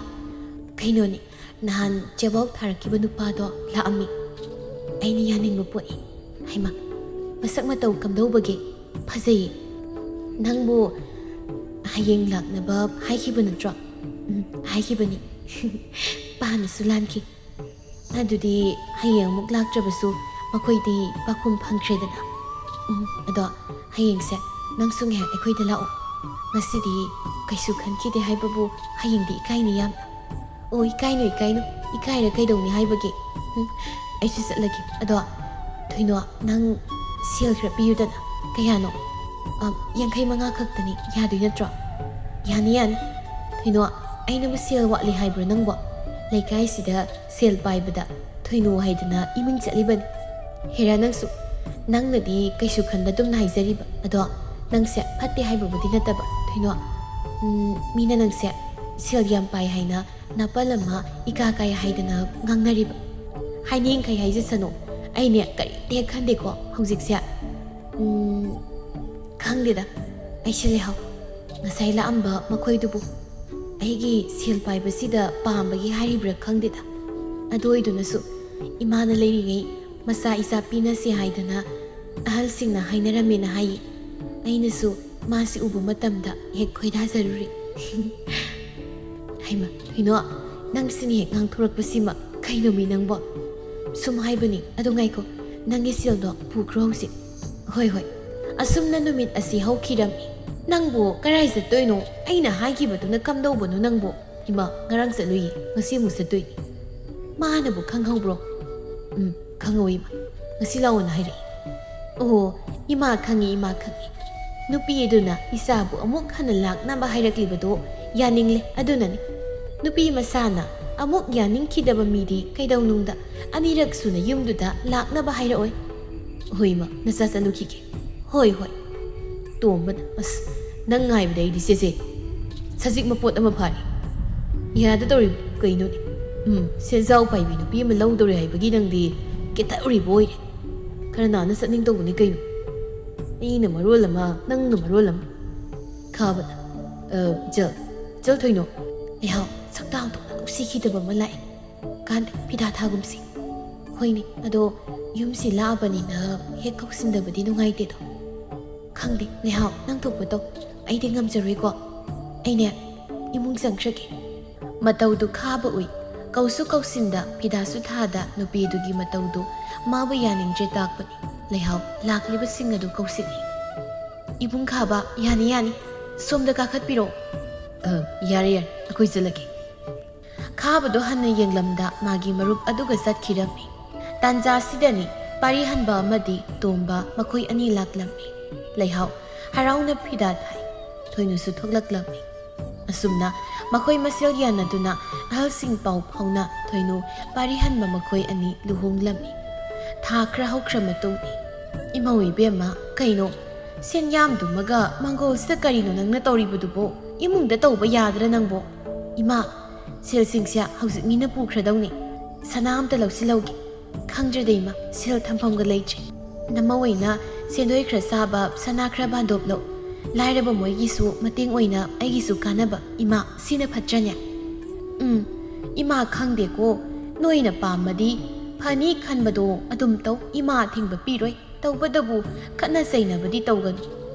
ꯀꯩꯅꯣꯅꯦ, ꯅꯍꯥꯟ ꯆꯦꯕꯥꯎ ꯊꯥꯔꯛꯈꯤꯕ ꯅꯨꯄꯥꯗꯣ ꯂꯥꯛꯑꯝꯃꯤ꯫ ꯑꯩꯅ ꯌꯥꯅꯤꯡꯕ ꯄꯣꯛꯏ꯫ ꯍꯩꯃꯥ, ꯃꯁꯛ ꯃꯇꯧ ꯀꯝꯗꯧꯕꯒꯦ? ꯐꯖꯩꯌꯦ꯫ ꯅꯪꯕꯨ ꯍꯌꯦꯡ ꯂꯥꯛꯅꯕ ꯍꯥꯏꯈꯤꯕ ꯅꯠꯇ꯭ꯔꯣ?" "ꯎꯝ, ꯍꯥꯏꯈꯤꯕꯅꯤ꯫" ꯄꯥꯅꯁꯨ ꯂꯥꯟꯈꯤ꯫ "ꯑꯗꯨꯗꯤ ꯍꯌꯦꯡ ꯑꯃꯨꯛ ꯂꯥꯛꯇ꯭ꯔꯕꯁꯨ ꯃꯈꯣꯏꯗꯤ ꯄꯥꯎꯈꯨꯝ ꯐꯪꯈ꯭ꯔꯦꯗꯅ꯫ ꯎꯝ, ꯑꯗꯣ ꯍꯌꯦꯡꯁꯦ ꯅꯪꯁꯨ ꯉꯥꯏꯍꯥꯛ ꯑꯩꯈꯣꯏꯗ ꯂꯥꯛꯑꯣ꯫ ꯉꯁꯤꯗꯤ ꯀꯩꯁꯨ ꯈꯟꯈꯤꯗꯦ ꯍꯥꯏꯕꯕꯨ ꯍꯌꯦꯡꯗꯤ ꯏꯀꯥꯏꯅꯤ ꯌꯥꯝꯅ꯫" "ꯑꯣ, ꯏꯀꯥꯏꯅꯨ, ꯏꯀꯥꯏꯅꯨ꯫ ꯏꯀꯥꯏꯔ ꯀꯩꯗꯧꯅꯤ ꯍꯥꯏꯕꯒꯦ? ꯎꯝ, ꯑꯩꯁꯨ ꯆꯠꯂꯒꯦ꯫ ꯑꯗꯣ ꯊꯣꯏꯅꯣ, ꯅꯪ ꯁꯦꯜ ꯈꯔ ꯄꯤꯌꯨꯗꯅ꯫" "ꯀꯌꯥꯅꯣ?" "ꯑ, ꯌꯥꯡꯈꯩ ꯃꯉꯥ ꯈꯛꯇꯅꯤ꯫ ꯌꯥꯗꯣꯏ ꯅꯠꯇ꯭ꯔꯣ?" "ꯌꯥꯅꯤ, ꯌꯥꯅꯤ꯫" "ꯊꯣꯏꯅꯣ, ꯑꯩꯅꯕꯨ ꯁꯦꯜ ꯋꯥꯠꯂꯤ ꯍꯥꯏꯕ꯭ꯔꯣ ꯅꯪꯕꯣ? ꯂꯩꯀꯥꯏꯁꯤꯗ ꯁꯦꯜ ꯄꯥꯏꯕꯗ ꯊꯣꯏꯅꯨ ꯍꯥꯏꯗꯅ ꯏꯃꯤꯡ ꯆꯠꯂꯤꯕꯅꯤ꯫ ꯍꯦꯔꯥ, ꯅꯪꯁꯨ, ꯅꯪꯅꯗꯤ ꯀꯩꯁꯨ ꯈꯟꯗ ꯑꯗꯨꯝꯅ ꯍꯥꯏꯖꯔꯤꯕ꯫ ꯑꯗꯣ ꯅꯪꯁꯦ ꯐꯠꯇꯦ ꯍꯥꯏꯕꯕꯨꯗꯤ ꯅꯠꯇꯕ, ꯊꯣꯏꯅꯣ꯫ ꯎꯝ, ꯃꯤꯅ ꯅꯪꯁꯦ ꯁꯦꯜ ꯌꯥꯝ ꯄꯥꯏ ꯍꯥꯏꯅ ꯅꯥꯄꯜ ꯑꯃ ꯏꯀꯥ ꯀꯥꯏ ꯍꯥꯏꯗꯅ ꯉꯥꯡꯅꯔꯤꯕ꯫ ꯍꯥꯏꯅꯤꯡꯈꯩ ꯍꯥꯏꯖꯁꯅꯨ, ꯑꯩꯅꯦ ꯀꯔꯤꯝꯇ ꯍꯦꯛ ꯈꯟꯗꯦꯀꯣ ꯍꯧꯖꯤꯛꯁꯦ꯫ ꯎꯝ, ꯈꯪꯗꯦꯗ, ꯑꯩꯁꯦ ꯂꯩꯍꯥꯎ, ꯉꯁꯥꯏ ꯂꯥꯛꯑꯝꯕ ꯃꯈꯣꯏꯗꯨꯕꯨ ꯑꯩꯒꯤ ꯁꯦꯜ ꯄꯥꯏꯕꯁꯤꯗ ꯄꯥꯝꯕꯒꯤ ꯍꯥꯏꯔꯤꯕ꯭ꯔꯥ ꯈꯪꯗꯦꯗ꯫ ꯑꯗꯨ ꯑꯣꯏꯗꯨꯅꯁꯨ ꯏꯃꯥꯅ ꯂꯩꯔꯤꯉꯩ ꯃꯆꯥ ꯏꯆꯥ ꯄꯤꯅꯁꯦ ꯍꯥꯏꯗꯅ ꯑꯍꯜꯁꯤꯡꯅ ꯍꯥꯏꯅꯔꯝꯃꯦꯅ ꯍꯥꯏꯌꯦ꯫ ꯑꯩꯅꯁꯨ ꯃꯥꯁꯤ ꯎꯕ ꯃꯇꯝꯗ ꯍꯦꯛ ꯈꯣꯏꯗꯥꯖꯔꯨꯔꯦ꯫ ꯍꯩꯃ, ꯊꯣꯏꯅꯣ, ꯅꯪꯁꯤꯅ ꯍꯦꯛ ꯉꯥꯡꯊꯣꯔꯛꯄꯁꯤꯃ ꯀꯩꯅꯣꯃꯤ ꯅꯪꯕꯣ? ꯁꯨꯝ ꯍꯥꯏꯕꯅꯤ, ꯑꯗꯨ ꯉꯥꯏꯈꯣ, ꯅꯪꯒꯤ ꯁꯦꯜꯗꯣ ꯄꯨꯈ꯭ꯔꯣ ꯍꯧꯖꯤꯛ꯫ ꯍꯣꯏ, ꯍꯣꯏ, ꯑꯁꯨꯝꯅ ꯅꯨꯃꯤꯠ ꯑꯁꯤ ꯍꯧꯈꯤꯔꯝꯃꯤ꯫ ꯅꯪꯕꯨ ꯀꯔꯥꯏ ꯆꯠꯇꯣꯏꯅꯣ? ꯑꯩꯅ ꯍꯥꯏꯈꯤꯕꯗꯨꯅ ꯀꯝꯗꯧꯕꯅꯣ ꯅꯪꯕꯨ? ꯏꯃꯥ, ꯉꯔꯥꯡ ꯆꯠꯂꯨꯏꯌꯦ, ꯉꯁꯤ ꯑꯃꯨꯛ ꯆꯠꯇꯣꯏꯅꯤ꯫ ꯃꯥꯅꯕꯨ ꯈꯪꯍꯧꯕ꯭ꯔꯣ? ꯎꯝ, ꯈꯪꯍꯧꯏ ꯏꯃꯥ, ꯉꯁꯤ ꯂꯥꯛꯑꯣꯅ ꯍꯥꯏꯔꯛꯏ꯫ ꯑꯣ, ꯏꯃꯥ ꯈꯪꯉꯤ, ꯏꯃꯥ ꯈꯪꯉꯤ꯫ ꯅꯨꯄꯤ ꯑꯗꯨꯅ ꯏꯆꯥꯕꯨ ꯑꯃꯨꯛ ꯍꯟꯅ ꯂꯥꯛꯅꯕ ꯍꯥꯏꯔꯛꯂꯤꯕꯗꯣ ꯌꯥꯅꯤꯡꯂꯦ, ꯑꯗꯨꯅꯅꯤ꯫ ꯅꯨꯄꯤ ꯃꯁꯥꯅ ꯑꯃꯨꯛ ꯌꯥꯅꯤꯡꯈꯤꯗꯕ ꯃꯤꯗꯤ ꯀꯩꯗꯧꯅꯨꯡꯗ ꯑꯅꯤꯔꯛ ꯁꯨꯅ ꯌꯨꯝꯗꯨꯗ ꯂꯥꯛꯅꯕ ꯍꯥꯏꯔꯛꯑꯣꯏ꯫ ꯍꯣꯏ ꯏꯃꯥ, ꯅꯆꯥ ꯆꯠꯂꯨꯈꯤꯒꯦ꯫ ꯍꯣꯏ, ꯍꯣꯏ꯫ ꯇꯣꯝꯕꯅ, "ꯑꯁ, ꯅꯪ ꯉꯥꯏꯕꯗ ꯑꯩꯗꯤ ꯆꯦꯆꯦ ꯁꯖꯤꯛ ꯃꯄꯣꯠ ꯑꯃ ꯐꯥꯔꯦ꯫ ꯌꯥꯗ ꯇꯧꯔꯤꯕ ꯀꯩꯅꯣꯅꯦ? ꯎꯝ, ꯁꯦꯟꯖꯥꯎ ꯄꯥꯏꯕꯤ ꯅꯨꯄꯤ ꯑꯃ ꯂꯧꯗꯧꯔꯦ ꯍꯥꯏꯕꯒꯤ ꯅꯪꯗꯤ ꯀꯦꯇꯛꯎꯔꯤꯕ ꯑꯣꯏꯔꯦ꯫ ꯈꯔ ꯅꯥꯟꯅ ꯆꯠꯅꯤꯡ ꯇꯧꯕꯅꯤ ꯀꯩꯅꯣ꯫ ꯑꯩꯅ ꯃꯔꯣꯜ ꯑꯃ, ꯅꯪꯅ ꯃꯔꯣꯜ ꯑꯃ꯫" ꯈꯥꯕꯅ, "ꯑ, ꯆꯜ, ꯆꯜ ꯊꯣꯏꯅꯣ꯫ ꯂꯩꯍꯥꯎ, ꯁꯛꯇꯥꯡ ꯊꯣꯛꯅ ꯅꯨꯡꯁꯤꯈꯤꯗꯕ ꯑꯃ ꯂꯥꯛꯑꯦ꯫ ꯀꯥꯟꯗꯦ, ꯐꯤꯗꯥ ꯊꯥꯒꯨꯝꯁꯤ꯫" "ꯍꯣꯏꯅꯦ, ꯑꯗꯣ ꯌꯨꯝꯁꯤ ꯂꯥꯛꯑꯕꯅꯤꯅ ꯍꯦꯛ ꯀꯧꯁꯤꯟꯗꯕꯗꯤ ꯅꯨꯡꯉꯥꯏꯇꯦꯗꯣ꯫ ꯈꯪꯗꯦ, ꯂꯩꯍꯥꯎ, ꯅꯪ ꯊꯣꯛꯄ ꯇꯧ꯫ ꯑꯩꯗꯤ ꯉꯝꯖꯔꯣꯏꯀꯣ꯫ ꯑꯩꯅꯦ, ꯏꯃꯨꯡ ꯆꯪꯈ꯭ꯔꯒꯦ꯫" ꯃꯇꯧꯗꯨ ꯈꯥꯕ ꯎꯏ꯫ ꯀꯧꯁꯨ ꯀꯧꯁꯤꯟꯗ, ꯐꯤꯗꯥꯁꯨ ꯊꯥꯗ ꯅꯨꯄꯤꯗꯨꯒꯤ ꯃꯇꯧꯗꯨ ꯃꯥꯕꯨ ꯌꯥꯅꯤꯡꯗ꯭ꯔꯦ ꯇꯥꯛꯄꯅꯤ꯫ ꯂꯩꯍꯥꯎ, ꯂꯥꯛꯂꯤꯕꯁꯤꯡ ꯑꯗꯨ ꯀꯧꯁꯤꯜꯂꯤ꯫ "ꯏꯕꯨꯡ ꯈꯥꯕ, ꯌꯥꯅꯤ, ꯌꯥꯅꯤ꯫ ꯁꯣꯝꯗ ꯀꯥꯈꯠꯄꯤꯔꯣ꯫" "ꯑ, ꯌꯥꯔꯦ, ꯌꯥꯔꯦ, ꯑꯩꯈꯣꯏ ꯆꯠꯂꯒꯦ꯫" ꯈꯥꯕꯗꯣ ꯍꯟꯅ ꯌꯦꯡꯂꯝꯗ ꯃꯥꯒꯤ ꯃꯔꯨꯞ ꯑꯗꯨꯒ ꯆꯠꯈꯤꯔꯝꯃꯤ꯫ ꯇꯥꯟꯖꯥꯁꯤꯗꯅꯤ ꯄꯥꯔꯤ ꯍꯟꯕ ꯑꯃꯗꯤ ꯇꯣꯝꯕ ꯃꯈꯣꯏ ꯑꯅꯤ ꯂꯥꯛꯂꯝꯃꯤ꯫ ꯂꯩꯍꯥꯎ ꯍꯔꯥꯎꯅ ꯐꯤꯗꯥ ꯊꯥꯏ꯫ ꯊꯣꯏꯅꯨꯁꯨ ꯊꯣꯛꯂꯛꯂꯝꯃꯤ꯫ ꯑꯁꯨꯝꯅ ꯃꯈꯣꯏ ꯃꯁꯦꯜ ꯌꯥꯅꯗꯨꯅ ꯑꯍꯜꯁꯤꯡ ꯄꯥꯎ ꯐꯥꯎꯅ ꯊꯣꯏꯅꯨ ꯄꯥꯔꯤ ꯍꯟꯕ ꯃꯈꯣꯏ ꯑꯅꯤ ꯂꯨꯍꯣꯡꯂꯝꯃꯤ꯫ ꯊꯥ ꯈꯔ ꯍꯧꯈ꯭ꯔ ꯃꯇꯨꯡ, ꯏꯃꯧ ꯏꯕꯦꯝꯃ, ꯀꯩꯅꯣ? ꯁꯦꯟ ꯌꯥꯝꯗꯨꯃꯒ ꯃꯥꯡꯒꯣꯜꯁꯤꯗ ꯀꯔꯤꯅꯣ ꯅꯪꯅ ꯇꯧꯔꯤꯕꯗꯨꯕꯣ? ꯏꯃꯨꯡꯗ ꯇꯧꯕ ꯌꯥꯗ꯭ꯔꯥ ꯅꯪꯕꯣ? ꯏꯃꯥ, ꯁꯦꯜꯁꯤꯡꯁꯦ ꯍꯧꯖꯤꯛ ꯃꯤꯅ ꯄꯨꯈ꯭ꯔꯗꯧꯅꯤ꯫ ꯁꯅꯥ ꯑꯝꯇ ꯂꯧꯁꯤꯜꯍꯧꯒꯦ꯫ ꯈꯪꯗ꯭ꯔꯦꯗ ꯏꯃꯥ, ꯁꯦꯜ ꯊꯝꯐꯝꯒ ꯂꯩꯇ꯭ꯔꯦ꯫ ꯅꯃꯧ ꯑꯣꯏꯅ ꯁꯦꯟꯗꯣꯏ ꯈꯔ ꯆꯥꯕ ꯁꯅꯥ ꯈꯔ ꯚꯥꯟꯗꯣꯞꯂꯣ꯫ ꯂꯥꯏꯔꯕ ꯃꯣꯏꯒꯤꯁꯨ ꯃꯇꯦꯡ ꯑꯣꯏꯅ ꯑꯩꯒꯤꯁꯨ ꯀꯥꯟꯅꯕ꯫ ꯏꯃꯥ, ꯁꯤꯅ ꯐꯠꯇ꯭ꯔꯅꯦ? ꯎꯝ, ꯏꯃꯥ, ꯈꯪꯗꯦꯀꯣ꯫ ꯅꯣꯏꯅ ꯄꯥꯝꯃꯗꯤ ꯐꯅꯤ ꯈꯟꯕꯗꯣ ꯑꯗꯨꯝ ꯇꯧ꯫ ꯏꯃꯥ ꯑꯊꯤꯡꯕ ꯄꯤꯔꯣꯏ꯫ ꯇꯧꯕꯇꯕꯨ ꯈꯠꯅ ꯆꯩꯅꯕꯗꯤ ꯇꯧꯒꯅꯨ꯫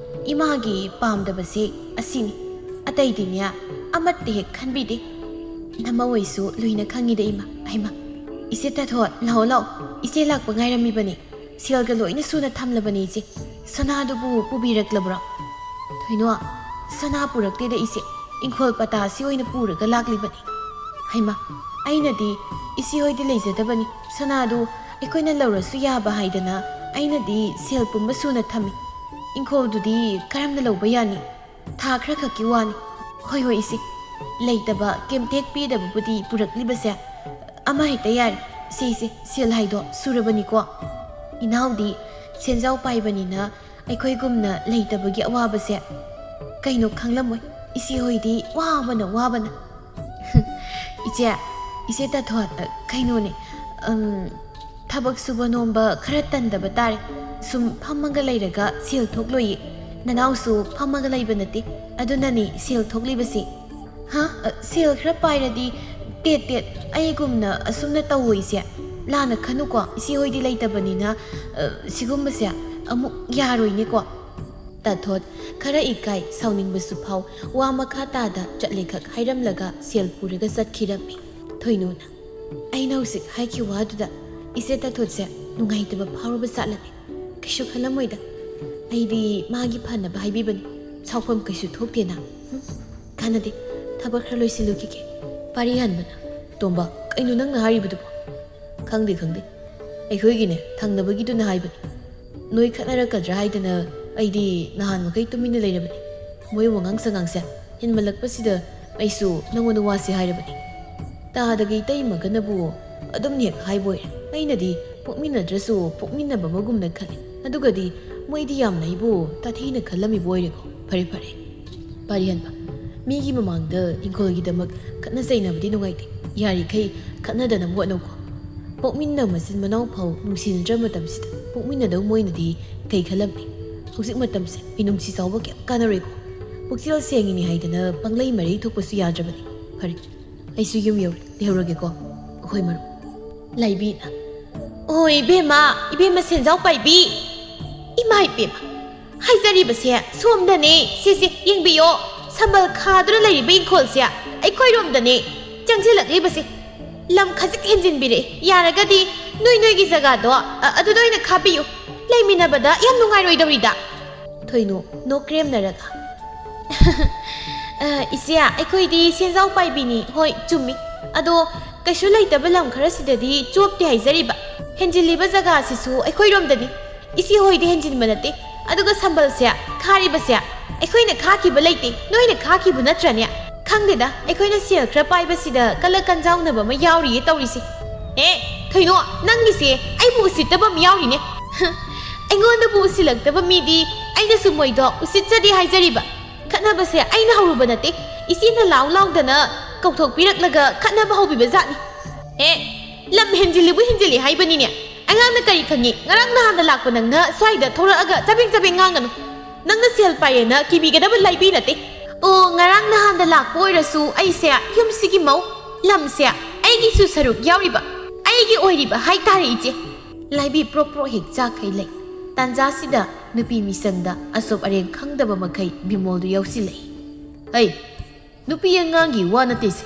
ꯏꯃꯥꯒꯤ ꯄꯥꯝꯗꯕꯁꯦ ꯑꯁꯤꯅꯤ꯫ ꯑꯇꯩꯗꯤꯅꯦ, ꯑꯃꯠꯇ ꯍꯦꯛ ꯈꯟꯕꯤꯗꯦ꯫ ꯅꯃꯧ ꯑꯣꯏꯁꯨ ꯂꯣꯏꯅ ꯈꯪꯉꯤꯗ ꯏꯃꯥ꯫ ꯍꯩꯃꯥ, ꯏꯆꯦ ꯇꯥꯊꯣꯠ, ꯂꯥꯛꯑꯣ ꯂꯥꯛꯑꯣ꯫ ꯏꯆꯦ ꯂꯥꯛꯄ ꯉꯥꯏꯔꯝꯃꯤꯕꯅꯤ꯫ ꯁꯦꯜꯒ ꯂꯣꯏꯅ ꯁꯨꯅ ꯊꯝꯂꯕꯅꯤ ꯏꯆꯦ꯫ ꯁꯅꯥꯗꯨꯕꯨ ꯄꯨꯕꯤꯔꯛꯂꯕ꯭ꯔꯣ? ꯊꯣꯏꯅꯣ, ꯁꯅꯥ ꯄꯨꯔꯛꯇꯦꯗ ꯏꯆꯦ꯫ ꯏꯪꯈꯣꯜ ꯄꯇꯥꯁꯤ ꯑꯣꯏꯅ ꯄꯨꯔꯒ ꯂꯥꯛꯂꯤꯕꯅꯤ꯫ ꯍꯩꯃꯥ, ꯑꯩꯅꯗꯤ ꯏꯆꯦ ꯍꯣꯏꯗꯤ ꯂꯩꯖꯗꯕꯅꯤ꯫ ꯁꯅꯥꯗꯨ ꯑꯩꯈꯣꯏꯅ ꯂꯧꯔꯁꯨ ꯌꯥꯕ ꯍꯥꯏꯗꯅ ꯑꯩꯅꯗꯤ ꯁꯦꯜ ꯄꯨꯝꯕ ꯁꯨꯅ ꯊꯝꯃꯤ꯫ ꯏꯪꯈꯣꯜꯗꯨꯗꯤ ꯀꯔꯝꯅ ꯂꯧꯕ ꯌꯥꯅꯤ? ꯊꯥ ꯈꯔ ꯈꯛꯀꯤ ꯋꯥꯅꯤ꯫ ꯍꯣꯏ, ꯍꯣꯏ, ꯏꯆꯦ꯫ ꯂꯩꯇꯕ, ꯀꯦꯝꯇꯦꯛ ꯄꯤꯗꯕꯕꯨꯗꯤ ꯄꯨꯔꯛꯂꯤꯕꯁꯦ꯫ ꯑꯃ ꯍꯦꯛꯇ ꯌꯥꯔꯦ꯫ ꯏꯆꯦ, ꯏꯆꯦ, ꯁꯦꯜ ꯍꯥꯏꯗꯣ ꯁꯨꯔꯕꯅꯤꯀꯣ꯫ ꯏꯅꯥꯎꯗꯤ ꯁꯦꯟꯖꯥꯎ ꯄꯥꯏꯕꯅꯤꯅ ꯑꯩꯈꯣꯏꯒꯨꯝꯅ ꯂꯩꯇꯕꯒꯤ ꯑꯋꯥꯕꯁꯦ ꯀꯩꯅꯣ ꯈꯪꯂꯝꯃꯣꯏ꯫ ꯏꯆꯦ ꯍꯣꯏꯗꯤ ꯋꯥꯕꯅ, ꯋꯥꯕꯅ꯫ ꯏꯆꯦ, ꯏꯆꯦ ꯇꯥꯊꯣꯟ, ꯑ, ꯀꯩꯅꯣꯅꯦ, ꯎꯝ, ꯊꯕꯛ ꯁꯨꯕ ꯅꯣꯝꯕ ꯈꯔ ꯇꯟꯗꯕ ꯇꯥꯔꯦ꯫ ꯁꯨꯝ ꯐꯝꯃꯒ ꯂꯩꯔꯒ ꯁꯦꯜ ꯊꯣꯛꯂꯣꯏꯌꯦ꯫ ꯅꯅꯥꯎꯁꯨ ꯐꯝꯃꯒ ꯂꯩꯕ ꯅꯠꯇꯦ, ꯑꯗꯨꯅꯅꯦ ꯁꯦꯜ ꯊꯣꯛꯂꯤꯕꯁꯤ꯫ ꯍꯥ? ꯑ, ꯁꯦꯜ ꯈꯔ ꯄꯥꯏꯔꯗꯤ ꯇꯦꯠ ꯇꯦꯠ ꯑꯩꯒꯨꯝꯅ ꯑꯁꯨꯝꯅ ꯇꯧꯋꯣꯏꯁꯦ꯫ ꯂꯥꯟꯅ ꯈꯟꯅꯨꯀꯣ, ꯏꯆꯦ ꯍꯣꯏꯗꯤ ꯂꯩꯇꯕꯅꯤꯅ, ꯑ, ꯁꯤꯒꯨꯝꯕꯁꯦ ꯑꯃꯨꯛ ꯌꯥꯔꯣꯏꯅꯦꯀꯣ꯫ ꯇꯥꯊꯣꯠ ꯈꯔ ꯏꯀꯥꯏ, ꯁꯥꯎꯅꯤꯡꯕꯁꯨ ꯐꯥꯎ, ꯋꯥ ꯃꯈꯥ ꯇꯥꯗ ꯆꯠꯂꯦꯈꯛ ꯍꯥꯏꯔꯝꯂꯒ ꯁꯦꯜ ꯄꯨꯔꯒ ꯆꯠꯈꯤꯔꯝꯃꯤ꯫ ꯊꯣꯏꯅꯨꯅ, ꯑꯩꯅ ꯍꯧꯖꯤꯛ ꯍꯥꯏꯈꯤꯕ ꯋꯥꯗꯨꯗ ꯏꯆꯦ ꯇꯥꯊꯣꯠꯁꯦ ꯅꯨꯡꯉꯥꯏꯇꯕ ꯐꯥꯎꯔꯕ ꯖꯥꯠꯂꯅꯦ? ꯀꯩꯁꯨ ꯈꯜꯂꯝꯃꯣꯏꯗ꯫ ꯑꯩꯗꯤ ꯃꯥꯒꯤ ꯐꯅꯕ ꯍꯥꯏꯕꯤꯕꯅꯤ꯫ ꯁꯥꯎꯐꯝ ꯀꯩꯁꯨ ꯊꯣꯛꯇꯦꯅ꯫ ꯍꯨꯝ, ꯀꯥꯟꯅꯗꯦ꯫ ꯊꯕꯛ ꯈꯔ ꯂꯣꯏꯁꯤꯜꯂꯨꯈꯤꯒꯦ꯫ ꯄꯥꯔꯤ ꯍꯟꯕꯅ, ꯇꯣꯝꯕ, ꯀꯩꯅꯣ ꯅꯪꯅ ꯍꯥꯏꯔꯤꯕꯗꯨꯕꯣ? ꯈꯪꯗꯦ, ꯈꯪꯗꯦ꯫ ꯑꯩꯈꯣꯏꯒꯤꯅꯦ, ꯊꯪꯅꯕꯒꯤꯗꯨꯅ ꯍꯥꯏꯕꯅꯤ꯫ ꯅꯣꯏ ꯈꯠꯅꯔꯛꯀꯗ꯭ꯔꯥ ꯍꯥꯏꯗꯅ ꯑꯩꯗꯤ ꯅꯍꯥꯟ ꯃꯈꯩ ꯇꯨꯃꯤꯟꯅ ꯂꯩꯔꯕꯅꯤ꯫ ꯃꯣꯏ ꯋꯥꯉꯥꯡ ꯁꯉꯥꯡꯁꯦ ꯍꯦꯟꯃꯜꯂꯛꯄꯁꯤꯗ ꯑꯩꯁꯨ ꯅꯉꯣꯟꯗ ꯋꯥꯁꯦ ꯍꯥꯏꯔꯕꯅꯤ꯫ ꯇꯥꯗꯒ ꯏꯇꯩꯃꯒꯅꯕꯨ ꯑꯗꯨꯝ ꯍꯦꯛ ꯍꯥꯏꯕ ꯑꯣꯏꯔꯦ꯫ ꯑꯩꯅꯗꯤ ꯄꯣꯛꯃꯤꯟꯅꯗ꯭ꯔꯁꯨ ꯄꯣꯛꯃꯤꯟꯅꯕ ꯑꯃꯒꯨꯝꯅ ꯈꯜꯂꯤ꯫ ꯑꯗꯨꯒꯗꯤ ꯃꯣꯏꯗꯤ ꯌꯥꯝꯅ ꯑꯩꯕꯨ ꯇꯥꯊꯤꯅ ꯈꯜꯂꯝꯃꯤꯕ ꯑꯣꯏꯔꯦꯀꯣ꯫ ꯐꯔꯦ ꯐꯔꯦ, ꯄꯥꯔꯤꯍꯟꯕ, ꯃꯤꯒꯤ ꯃꯃꯥꯡꯗ ꯏꯪꯈꯣꯜꯒꯤꯗꯃꯛ ꯈꯠꯅ ꯆꯩꯅꯕꯗꯤ ꯅꯨꯡꯉꯥꯏꯇꯦ꯫ ꯌꯥꯔꯤꯈꯩ ꯈꯠꯅꯗꯅꯕ ꯍꯣꯠꯅꯧꯀꯣ꯫ ꯄꯣꯛꯃꯤꯟꯅ ꯃꯆꯤꯟ ꯃꯅꯥꯎ ꯐꯥꯎ ꯅꯨꯡꯁꯤꯅꯗ꯭ꯔ ꯃꯇꯝꯁꯤꯗ ꯄꯣꯛꯃꯤꯟꯅꯗꯧ ꯃꯣꯏꯅꯗꯤ ꯀꯩ ꯈꯜꯂꯝꯅꯤ? ꯍꯧꯖꯤꯛ ꯃꯇꯝꯁꯦ ꯃꯤꯅꯨꯡꯁꯤ ꯆꯥꯎꯕ ꯀꯌꯥꯝ ꯀꯥꯟꯅꯔꯣꯏꯀꯣ꯫ ꯄꯨꯛꯆꯦꯜ ꯁꯦꯡꯉꯤꯅꯤ ꯍꯥꯏꯗꯅ ꯄꯪꯂꯩ ꯃꯔꯩ ꯊꯣꯛꯄꯁꯨ ꯌꯥꯗ꯭ꯔꯕꯅꯤ꯫ ꯐꯔꯦ, ꯑꯩꯁꯨ ꯌꯨꯝ ꯌꯧꯔꯦ, ꯂꯩꯍꯧꯔꯒꯦꯀꯣ꯫ ꯑꯩꯈꯣꯏ ꯃꯔꯨꯞ ꯂꯥꯏꯕꯤꯅ, "ꯑꯣ ꯏꯕꯦꯝꯃ, ꯏꯕꯦꯝꯃ ꯁꯦꯟꯖꯥꯎ ꯄꯥꯏꯕꯤ, ꯏꯃꯥ ꯏꯕꯦꯝꯃ, ꯍꯥꯏꯖꯔꯤꯕꯁꯦ ꯁꯣꯝꯗꯅꯦ, ꯁꯤꯁꯦ ꯌꯦꯡꯕꯤꯌꯣ, ꯁꯝꯕꯜ ꯈꯥꯗꯨꯅ ꯂꯩꯔꯤꯕ ꯏꯪꯈꯣꯜꯁꯦ ꯑꯩꯈꯣꯏꯔꯣꯝꯗꯅꯦ ꯆꯪꯁꯤꯜꯂꯛꯂꯤꯕꯁꯦ꯫ ꯂꯝ ꯈꯖꯤꯛ ꯍꯦꯟꯖꯤꯟꯕꯤꯔꯛꯑꯦ, ꯌꯥꯔꯒꯗꯤ ꯅꯣꯏ ꯅꯣꯏꯒꯤ ꯖꯒꯥꯗꯣ, ꯑ, ꯑꯗꯨꯗ ꯑꯣꯏꯅ ꯈꯥꯕꯤꯌꯨ, ꯂꯩꯃꯤꯟꯅꯕꯗ ꯌꯥꯝ ꯅꯨꯡꯉꯥꯏꯔꯣꯏꯗꯧꯔꯤꯗ꯫" ꯊꯣꯏꯅꯨ ꯅꯣꯛ ꯀ꯭ꯔꯦꯝꯅꯔꯒ, "ꯑ, ꯏꯆꯦ, ꯑꯩꯈꯣꯏꯗꯤ ꯁꯦꯟꯖꯥꯎ ꯄꯥꯏꯕꯤꯅꯤ꯫ ꯍꯣꯏ, ꯆꯨꯝꯃꯤ꯫ ꯑꯗꯣ ꯀꯩꯁꯨ ꯂꯩꯇꯕ ꯂꯝ ꯈꯔꯁꯤꯗꯗꯤ ꯆꯣꯞꯇꯦ ꯍꯥꯏꯖꯔꯤꯕ꯫ ꯍꯦꯟꯖꯤꯜꯂꯤꯕ ꯖꯒꯥꯁꯤꯁꯨ ꯑꯩꯈꯣꯏꯔꯣꯝꯗꯅꯤ꯫ ꯏꯆꯦ ꯍꯣꯏꯗꯤ ꯍꯦꯟꯖꯤꯟꯕ ꯅꯠꯇꯦ꯫ ꯑꯗꯨꯒ ꯁꯝꯕꯜꯁꯦ ꯈꯥꯔꯤꯕꯁꯦ ꯑꯩꯈꯣꯏꯅ ꯈꯥꯈꯤꯕ ꯂꯩꯇꯦ, ꯅꯣꯏꯅ ꯈꯥꯈꯤꯕ ꯅꯠꯇ꯭ꯔꯅꯦ? ꯈꯪꯗꯦꯗ, ꯑꯩꯈꯣꯏꯅ ꯁꯦꯜ ꯈꯔ ꯄꯥꯏꯕꯁꯤꯗ ꯀꯜꯂ ꯀꯟꯖꯥꯎꯅꯕ ꯑꯃ ꯌꯥꯎꯔꯤꯌꯦ ꯇꯧꯔꯤꯁꯦ꯫ ꯑꯦ, ꯊꯣꯏꯅꯣ, ꯅꯪꯒꯤꯁꯦ ꯑꯩꯕꯨ ꯎꯁꯤꯠꯇꯕ ꯑꯃ ꯌꯥꯎꯔꯤꯅꯦ꯫" "ꯑꯩꯉꯣꯟꯗꯕꯨ ꯎꯁꯤꯜꯂꯛꯇꯕ ꯃꯤꯗꯤ ꯑꯩꯅꯁꯨ ꯃꯣꯏꯗꯣ ꯎꯁꯤꯠꯆꯗꯦ ꯍꯥꯏꯖꯔꯤꯕ꯫ ꯈꯠꯅꯕꯁꯦ ꯑꯩꯅ ꯍꯧꯔꯨꯕ ꯅꯠꯇꯦ, ꯏꯆꯦꯅ ꯂꯥꯎ ꯂꯥꯎꯗꯅ ꯀꯧꯊꯣꯛꯄꯤꯔꯛꯂꯒ ꯈꯠꯅꯕ ꯍꯧꯕꯤꯕ ꯖꯥꯠꯅꯤ꯫" "ꯑꯦ, ꯂꯝ ꯍꯦꯟꯖꯤꯜꯂꯤꯕꯨ ꯍꯦꯟꯖꯤꯜꯂꯤ ꯍꯥꯏꯕꯅꯤꯅꯦ꯫ ꯑꯉꯥꯡꯅ ꯀꯔꯤ ꯈꯪꯉꯤ? ꯉꯔꯥꯡ ꯅꯍꯥꯟꯗ ꯂꯥꯛꯄ ꯅꯪꯅ ꯁ꯭ꯋꯥꯏꯗ ꯊꯣꯔꯛꯑꯒ ꯆꯕꯦꯡ ꯆꯕꯦꯡ ꯉꯥꯡꯒꯅꯨ꯫ ꯅꯪꯅ ꯁꯦꯜ ꯄꯥꯏꯌꯦꯅ ꯀꯤꯕꯤꯒꯗꯕ ꯂꯥꯏꯕꯤ ꯅꯠꯇꯦ꯫" "ꯑꯣ, ꯉꯔꯥꯡ ꯅꯍꯥꯟꯗ ꯂꯥꯛꯄ ꯑꯣꯏꯔꯁꯨ ꯑꯩꯁꯦ ꯌꯨꯝꯁꯤꯒꯤ ꯃꯧ, ꯂꯝꯁꯦ ꯑꯩꯒꯤꯁꯨ ꯁꯔꯨꯛ ꯌꯥꯎꯔꯤꯕ, ꯑꯩꯒꯤ ꯑꯣꯏꯔꯤꯕ ꯍꯥꯏꯇꯥꯔꯦ ꯏꯆꯦ꯫" ꯂꯥꯏꯕꯤ ꯄ꯭ꯔꯣꯛ ꯄ꯭ꯔꯣꯛ ꯍꯦꯛ ꯆꯥꯛꯈꯩ ꯂꯩ꯫ ꯇꯥꯟꯖꯥꯁꯤꯗ ꯅꯨꯄꯤ ꯃꯤꯁꯪꯗ ꯑꯁꯣꯞ ꯑꯔꯦꯡ ꯈꯪꯗꯕ ꯃꯈꯩ ꯕꯤꯃꯣꯜꯗꯨ ꯌꯥꯎꯁꯤꯜꯂꯛꯏ꯫ "ꯍꯩ, ꯅꯨꯄꯤ ꯑꯉꯥꯡꯒꯤ ꯋꯥ ꯅꯠꯇꯦꯁꯦ꯫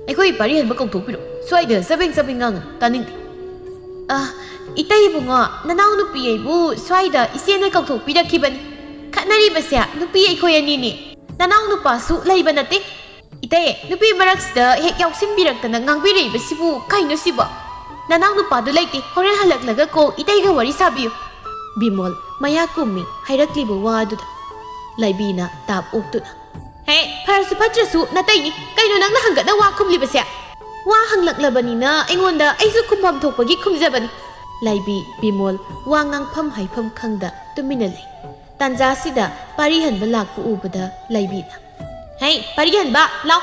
ꯑꯩꯈꯣꯏ ꯄꯥꯔꯤꯍꯟꯕ ꯀꯧꯊꯣꯛꯄꯤꯔꯣ꯫ ꯁ꯭ꯋꯥꯏꯗ ꯆꯕꯦꯡ ꯆꯕꯦꯡ ꯉꯥꯡꯒꯅꯨ, ꯇꯥꯅꯤꯡꯗꯦ꯫" "ꯑ, ꯏꯇꯩ ꯏꯕꯨꯡꯉꯣ, ꯅꯅꯥꯎ ꯅꯨꯄꯤ ꯑꯩꯕꯨ ꯁ꯭ꯋꯥꯏꯗ ꯏꯆꯦꯅ ꯀꯧꯊꯣꯛꯄꯤꯔꯛꯈꯤꯕꯅꯤ꯫ ꯈꯠꯅꯔꯤꯕꯁꯦ ꯅꯨꯄꯤ ꯑꯩꯈꯣꯏ ꯑꯅꯤꯅꯤ꯫ ꯅꯅꯥꯎ ꯅꯨꯄꯥꯁꯨ ꯂꯩꯕ ꯅꯠꯇꯦ꯫" "ꯏꯇꯩ, ꯅꯨꯄꯤ ꯃꯔꯛꯁꯤꯗ ꯍꯦꯛ ꯌꯥꯎꯁꯤꯟꯕꯤꯔꯛꯇꯅ ꯉꯥꯡꯕꯤꯔꯛꯏꯕꯁꯤꯕꯨ ꯀꯩꯅꯣ ꯁꯤꯕꯣ? ꯅꯅꯥꯎ ꯅꯨꯄꯥꯗꯨ ꯂꯩꯇꯦ, ꯍꯣꯔꯦꯟ ꯍꯜꯂꯛꯂꯒ ꯀꯣꯛ ꯏꯇꯩꯒ ꯋꯥꯔꯤ ꯁꯥꯕꯤꯌꯨ꯫" ꯕꯤꯃꯣꯜ ꯃꯌꯥ ꯀꯨꯝꯃꯤ ꯍꯥꯏꯔꯛꯂꯤꯕ ꯋꯥ ꯑꯗꯨꯗ꯫ ꯂꯥꯏꯕꯤꯅ ꯇꯥꯞ ꯑꯣꯛꯇꯨꯅ, "ꯍꯦ, ꯐꯔꯁꯨ ꯐꯠꯇ꯭ꯔꯁꯨ ꯅꯇꯩꯅꯤ꯫ ꯀꯩꯅꯣ ꯅꯪꯅ ꯍꯪꯒꯠꯅ ꯋꯥ ꯈꯨꯝꯂꯤꯕꯁꯦ?" "ꯋꯥ ꯍꯪꯂꯛꯂꯕꯅꯤꯅ ꯑꯩꯉꯣꯟꯗ ꯑꯩꯁꯨ ꯈꯨꯝꯐꯝ ꯊꯣꯛꯄꯒꯤ ꯈꯨꯝꯖꯕꯅꯤ꯫ ꯂꯥꯏꯕꯤ, ꯕꯤꯃꯣꯜ ꯋꯥ ꯉꯥꯡꯐꯝ ꯍꯥꯏꯐꯝ ꯈꯪꯗ ꯇꯨꯃꯤꯟꯅ ꯂꯩ꯫ ꯇꯥꯟꯖꯥꯁꯤꯗ ꯄꯥꯔꯤꯍꯟꯕ ꯂꯥꯛꯄ ꯎꯕꯗ ꯂꯥꯏꯕꯤꯅ, "ꯍꯩ, ꯄꯥꯔꯤꯍꯟꯕ, ꯂꯥꯎ꯫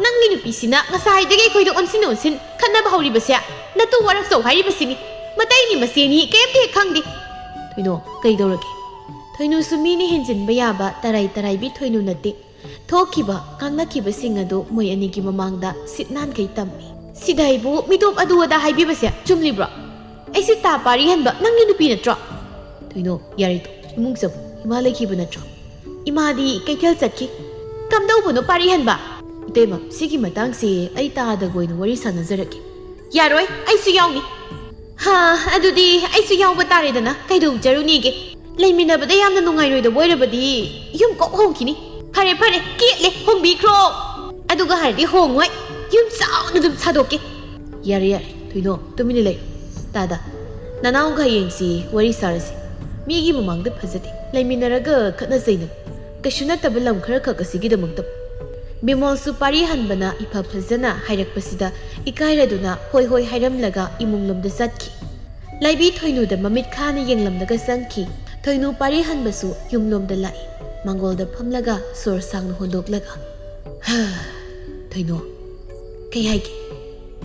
ꯅꯪꯒꯤ ꯅꯨꯄꯤꯁꯤꯅ ꯉꯁꯥꯏꯗꯒꯤ ꯑꯩꯈꯣꯏꯗ ꯑꯣꯟꯁꯤꯟ ꯑꯣꯟꯁꯤꯟ ꯈꯠꯅꯕ ꯍꯧꯔꯤꯕꯁꯦ꯫ ꯅꯇꯨ ꯋꯥꯔꯛꯆꯧ ꯍꯥꯏꯔꯤꯕꯁꯤꯅꯤ꯫ ꯃꯇꯩꯅꯤ ꯃꯆꯦꯅꯤ ꯀꯩꯝꯇ ꯍꯦꯛ ꯈꯪꯗꯦ꯫" "ꯊꯣꯏꯅꯣ, ꯀꯩꯗꯧꯔꯒꯦ?" ꯊꯣꯏꯅꯨꯁꯨ ꯃꯤꯅ ꯍꯦꯟꯖꯤꯟꯕ ꯌꯥꯕ ꯇꯔꯥꯏ ꯇꯔꯥꯏꯕꯤ ꯊꯣꯏꯅꯨ ꯅꯠꯇꯦ꯫ ꯊꯣꯛꯈꯤꯕ, ꯉꯥꯡꯅꯈꯤꯕꯁꯤꯡ ꯑꯗꯨ ꯃꯣꯏ ꯑꯅꯤꯒꯤ ꯃꯃꯥꯡꯗ ꯁꯤꯠ ꯅꯥꯟꯈꯩ ꯇꯝꯃꯤ꯫ "ꯁꯤꯗ ꯑꯩꯕꯨ ꯃꯤꯇꯣꯞ ꯑꯗꯨ ꯑꯗꯥ ꯍꯥꯏꯕꯤꯕꯁꯦ ꯆꯨꯝꯂꯤꯕ꯭ꯔꯣ? ꯑꯩꯁꯦ ꯇꯥ ꯄꯥꯔꯤꯍꯟꯕ ꯅꯪꯒꯤ ꯅꯨꯄꯤ ꯅꯠꯇ꯭ꯔꯣ?" "ꯊꯣꯏꯅꯣ, ꯌꯥꯔꯦꯗꯣ, ꯏꯃꯨꯡ ꯆꯪꯉꯨ꯫ ꯏꯃꯥ ꯂꯩꯈꯤꯕ ꯅꯠꯇ꯭ꯔꯣ? ꯏꯃꯥꯗꯤ ꯀꯩꯊꯦꯜ ꯆꯠꯈꯤ꯫" "ꯀꯝꯗꯧꯕꯅꯣ ꯄꯥꯔꯤꯍꯟꯕ?" "ꯏꯇꯩꯃ, ꯁꯤꯒꯤ ꯃꯇꯥꯡꯁꯦ ꯑꯩ ꯇꯥꯗꯒ ꯑꯣꯏꯅ ꯋꯥꯔꯤ ꯁꯥꯟꯅꯖꯔꯛꯀꯦ꯫" "ꯌꯥꯔꯣꯏ, ꯑꯩꯁꯨ ꯌꯥꯎꯅꯤ꯫" "ꯍꯥ, ꯑꯗꯨꯗꯤ ꯑꯩꯁꯨ ꯌꯥꯎꯕ ꯇꯥꯔꯦꯗꯅ, ꯀꯩꯗꯧꯖꯔꯨꯅꯤꯒꯦ? ꯂꯩꯃꯤꯟꯅꯕꯗ ꯌꯥꯝꯅ ꯅꯨꯡꯉꯥꯏꯔꯣꯏꯗꯕ ꯑꯣꯏꯔꯕꯗꯤ ꯌꯨꯝ ꯀꯣꯛ ꯍꯣꯡꯈꯤꯅꯤ꯫" "ꯐꯔꯦ ꯐꯔꯦ, ꯀꯦꯠꯂꯦ, ꯍꯣꯡꯕꯤꯈ꯭ꯔꯣ꯫" "ꯑꯗꯨꯒ ꯍꯥꯏꯔꯗꯤ ꯍꯣꯡꯉꯣꯏ, ꯌꯨꯝ ꯆꯥꯎꯅ ꯑꯗꯨꯝ ꯁꯥꯗꯣꯛꯀꯦ꯫" "ꯌꯥꯔꯦ ꯌꯥꯔꯦ, ꯊꯣꯏꯅꯣ, ꯇꯨꯃꯤꯟꯅ ꯂꯩ꯫ ꯇꯥꯗ, ꯅꯅꯥꯎꯒ ꯍꯌꯦꯡꯁꯤ ꯋꯥꯔꯤ ꯁꯥꯔꯁꯤ꯫ ꯃꯤꯒꯤ ꯃꯃꯥꯡꯗ ꯐꯖꯗꯦ, ꯂꯩꯃꯤꯟꯅꯔꯒ ꯈꯠꯅ ꯆꯩꯅꯕ꯫ ꯀꯩꯁꯨ ꯅꯠꯇꯕ ꯂꯝ ꯈꯔ ꯈꯛ ꯑꯁꯤꯒꯤꯗꯃꯛꯇ꯫" ꯕꯤꯃꯣꯜꯁꯨ ꯄꯥꯔꯤꯍꯟꯕꯅ ꯏꯐ ꯐꯖꯅ ꯍꯥꯏꯔꯛꯄꯁꯤꯗ ꯏꯀꯥꯏꯔꯗꯨꯅ ꯍꯣꯏ ꯍꯣꯏ ꯍꯥꯏꯔꯝꯂꯒ ꯏꯃꯨꯡꯂꯣꯝꯗ ꯆꯠꯈꯤ꯫ ꯂꯥꯏꯕꯤ ꯊꯣꯏꯅꯨꯗ ꯃꯃꯤꯠ ꯈꯥꯅ ꯌꯦꯡꯂꯝꯂꯒ ꯆꯪꯈꯤ꯫ ꯊꯣꯏꯅꯨ ꯄꯥꯔꯤꯍꯟꯕꯁꯨ ꯌꯨꯝꯂꯣꯝꯗ ꯂꯥꯛꯏ꯫ ꯃꯥꯡꯒꯣꯜꯗ ꯐꯝꯂꯒ ꯁꯣꯔ ꯁꯥꯡꯅ ꯍꯣꯟꯗꯣꯛꯂꯒ, "ꯍꯥ, ꯊꯣꯏꯅꯨ, ꯀꯩ ꯍꯥꯏꯒꯦ?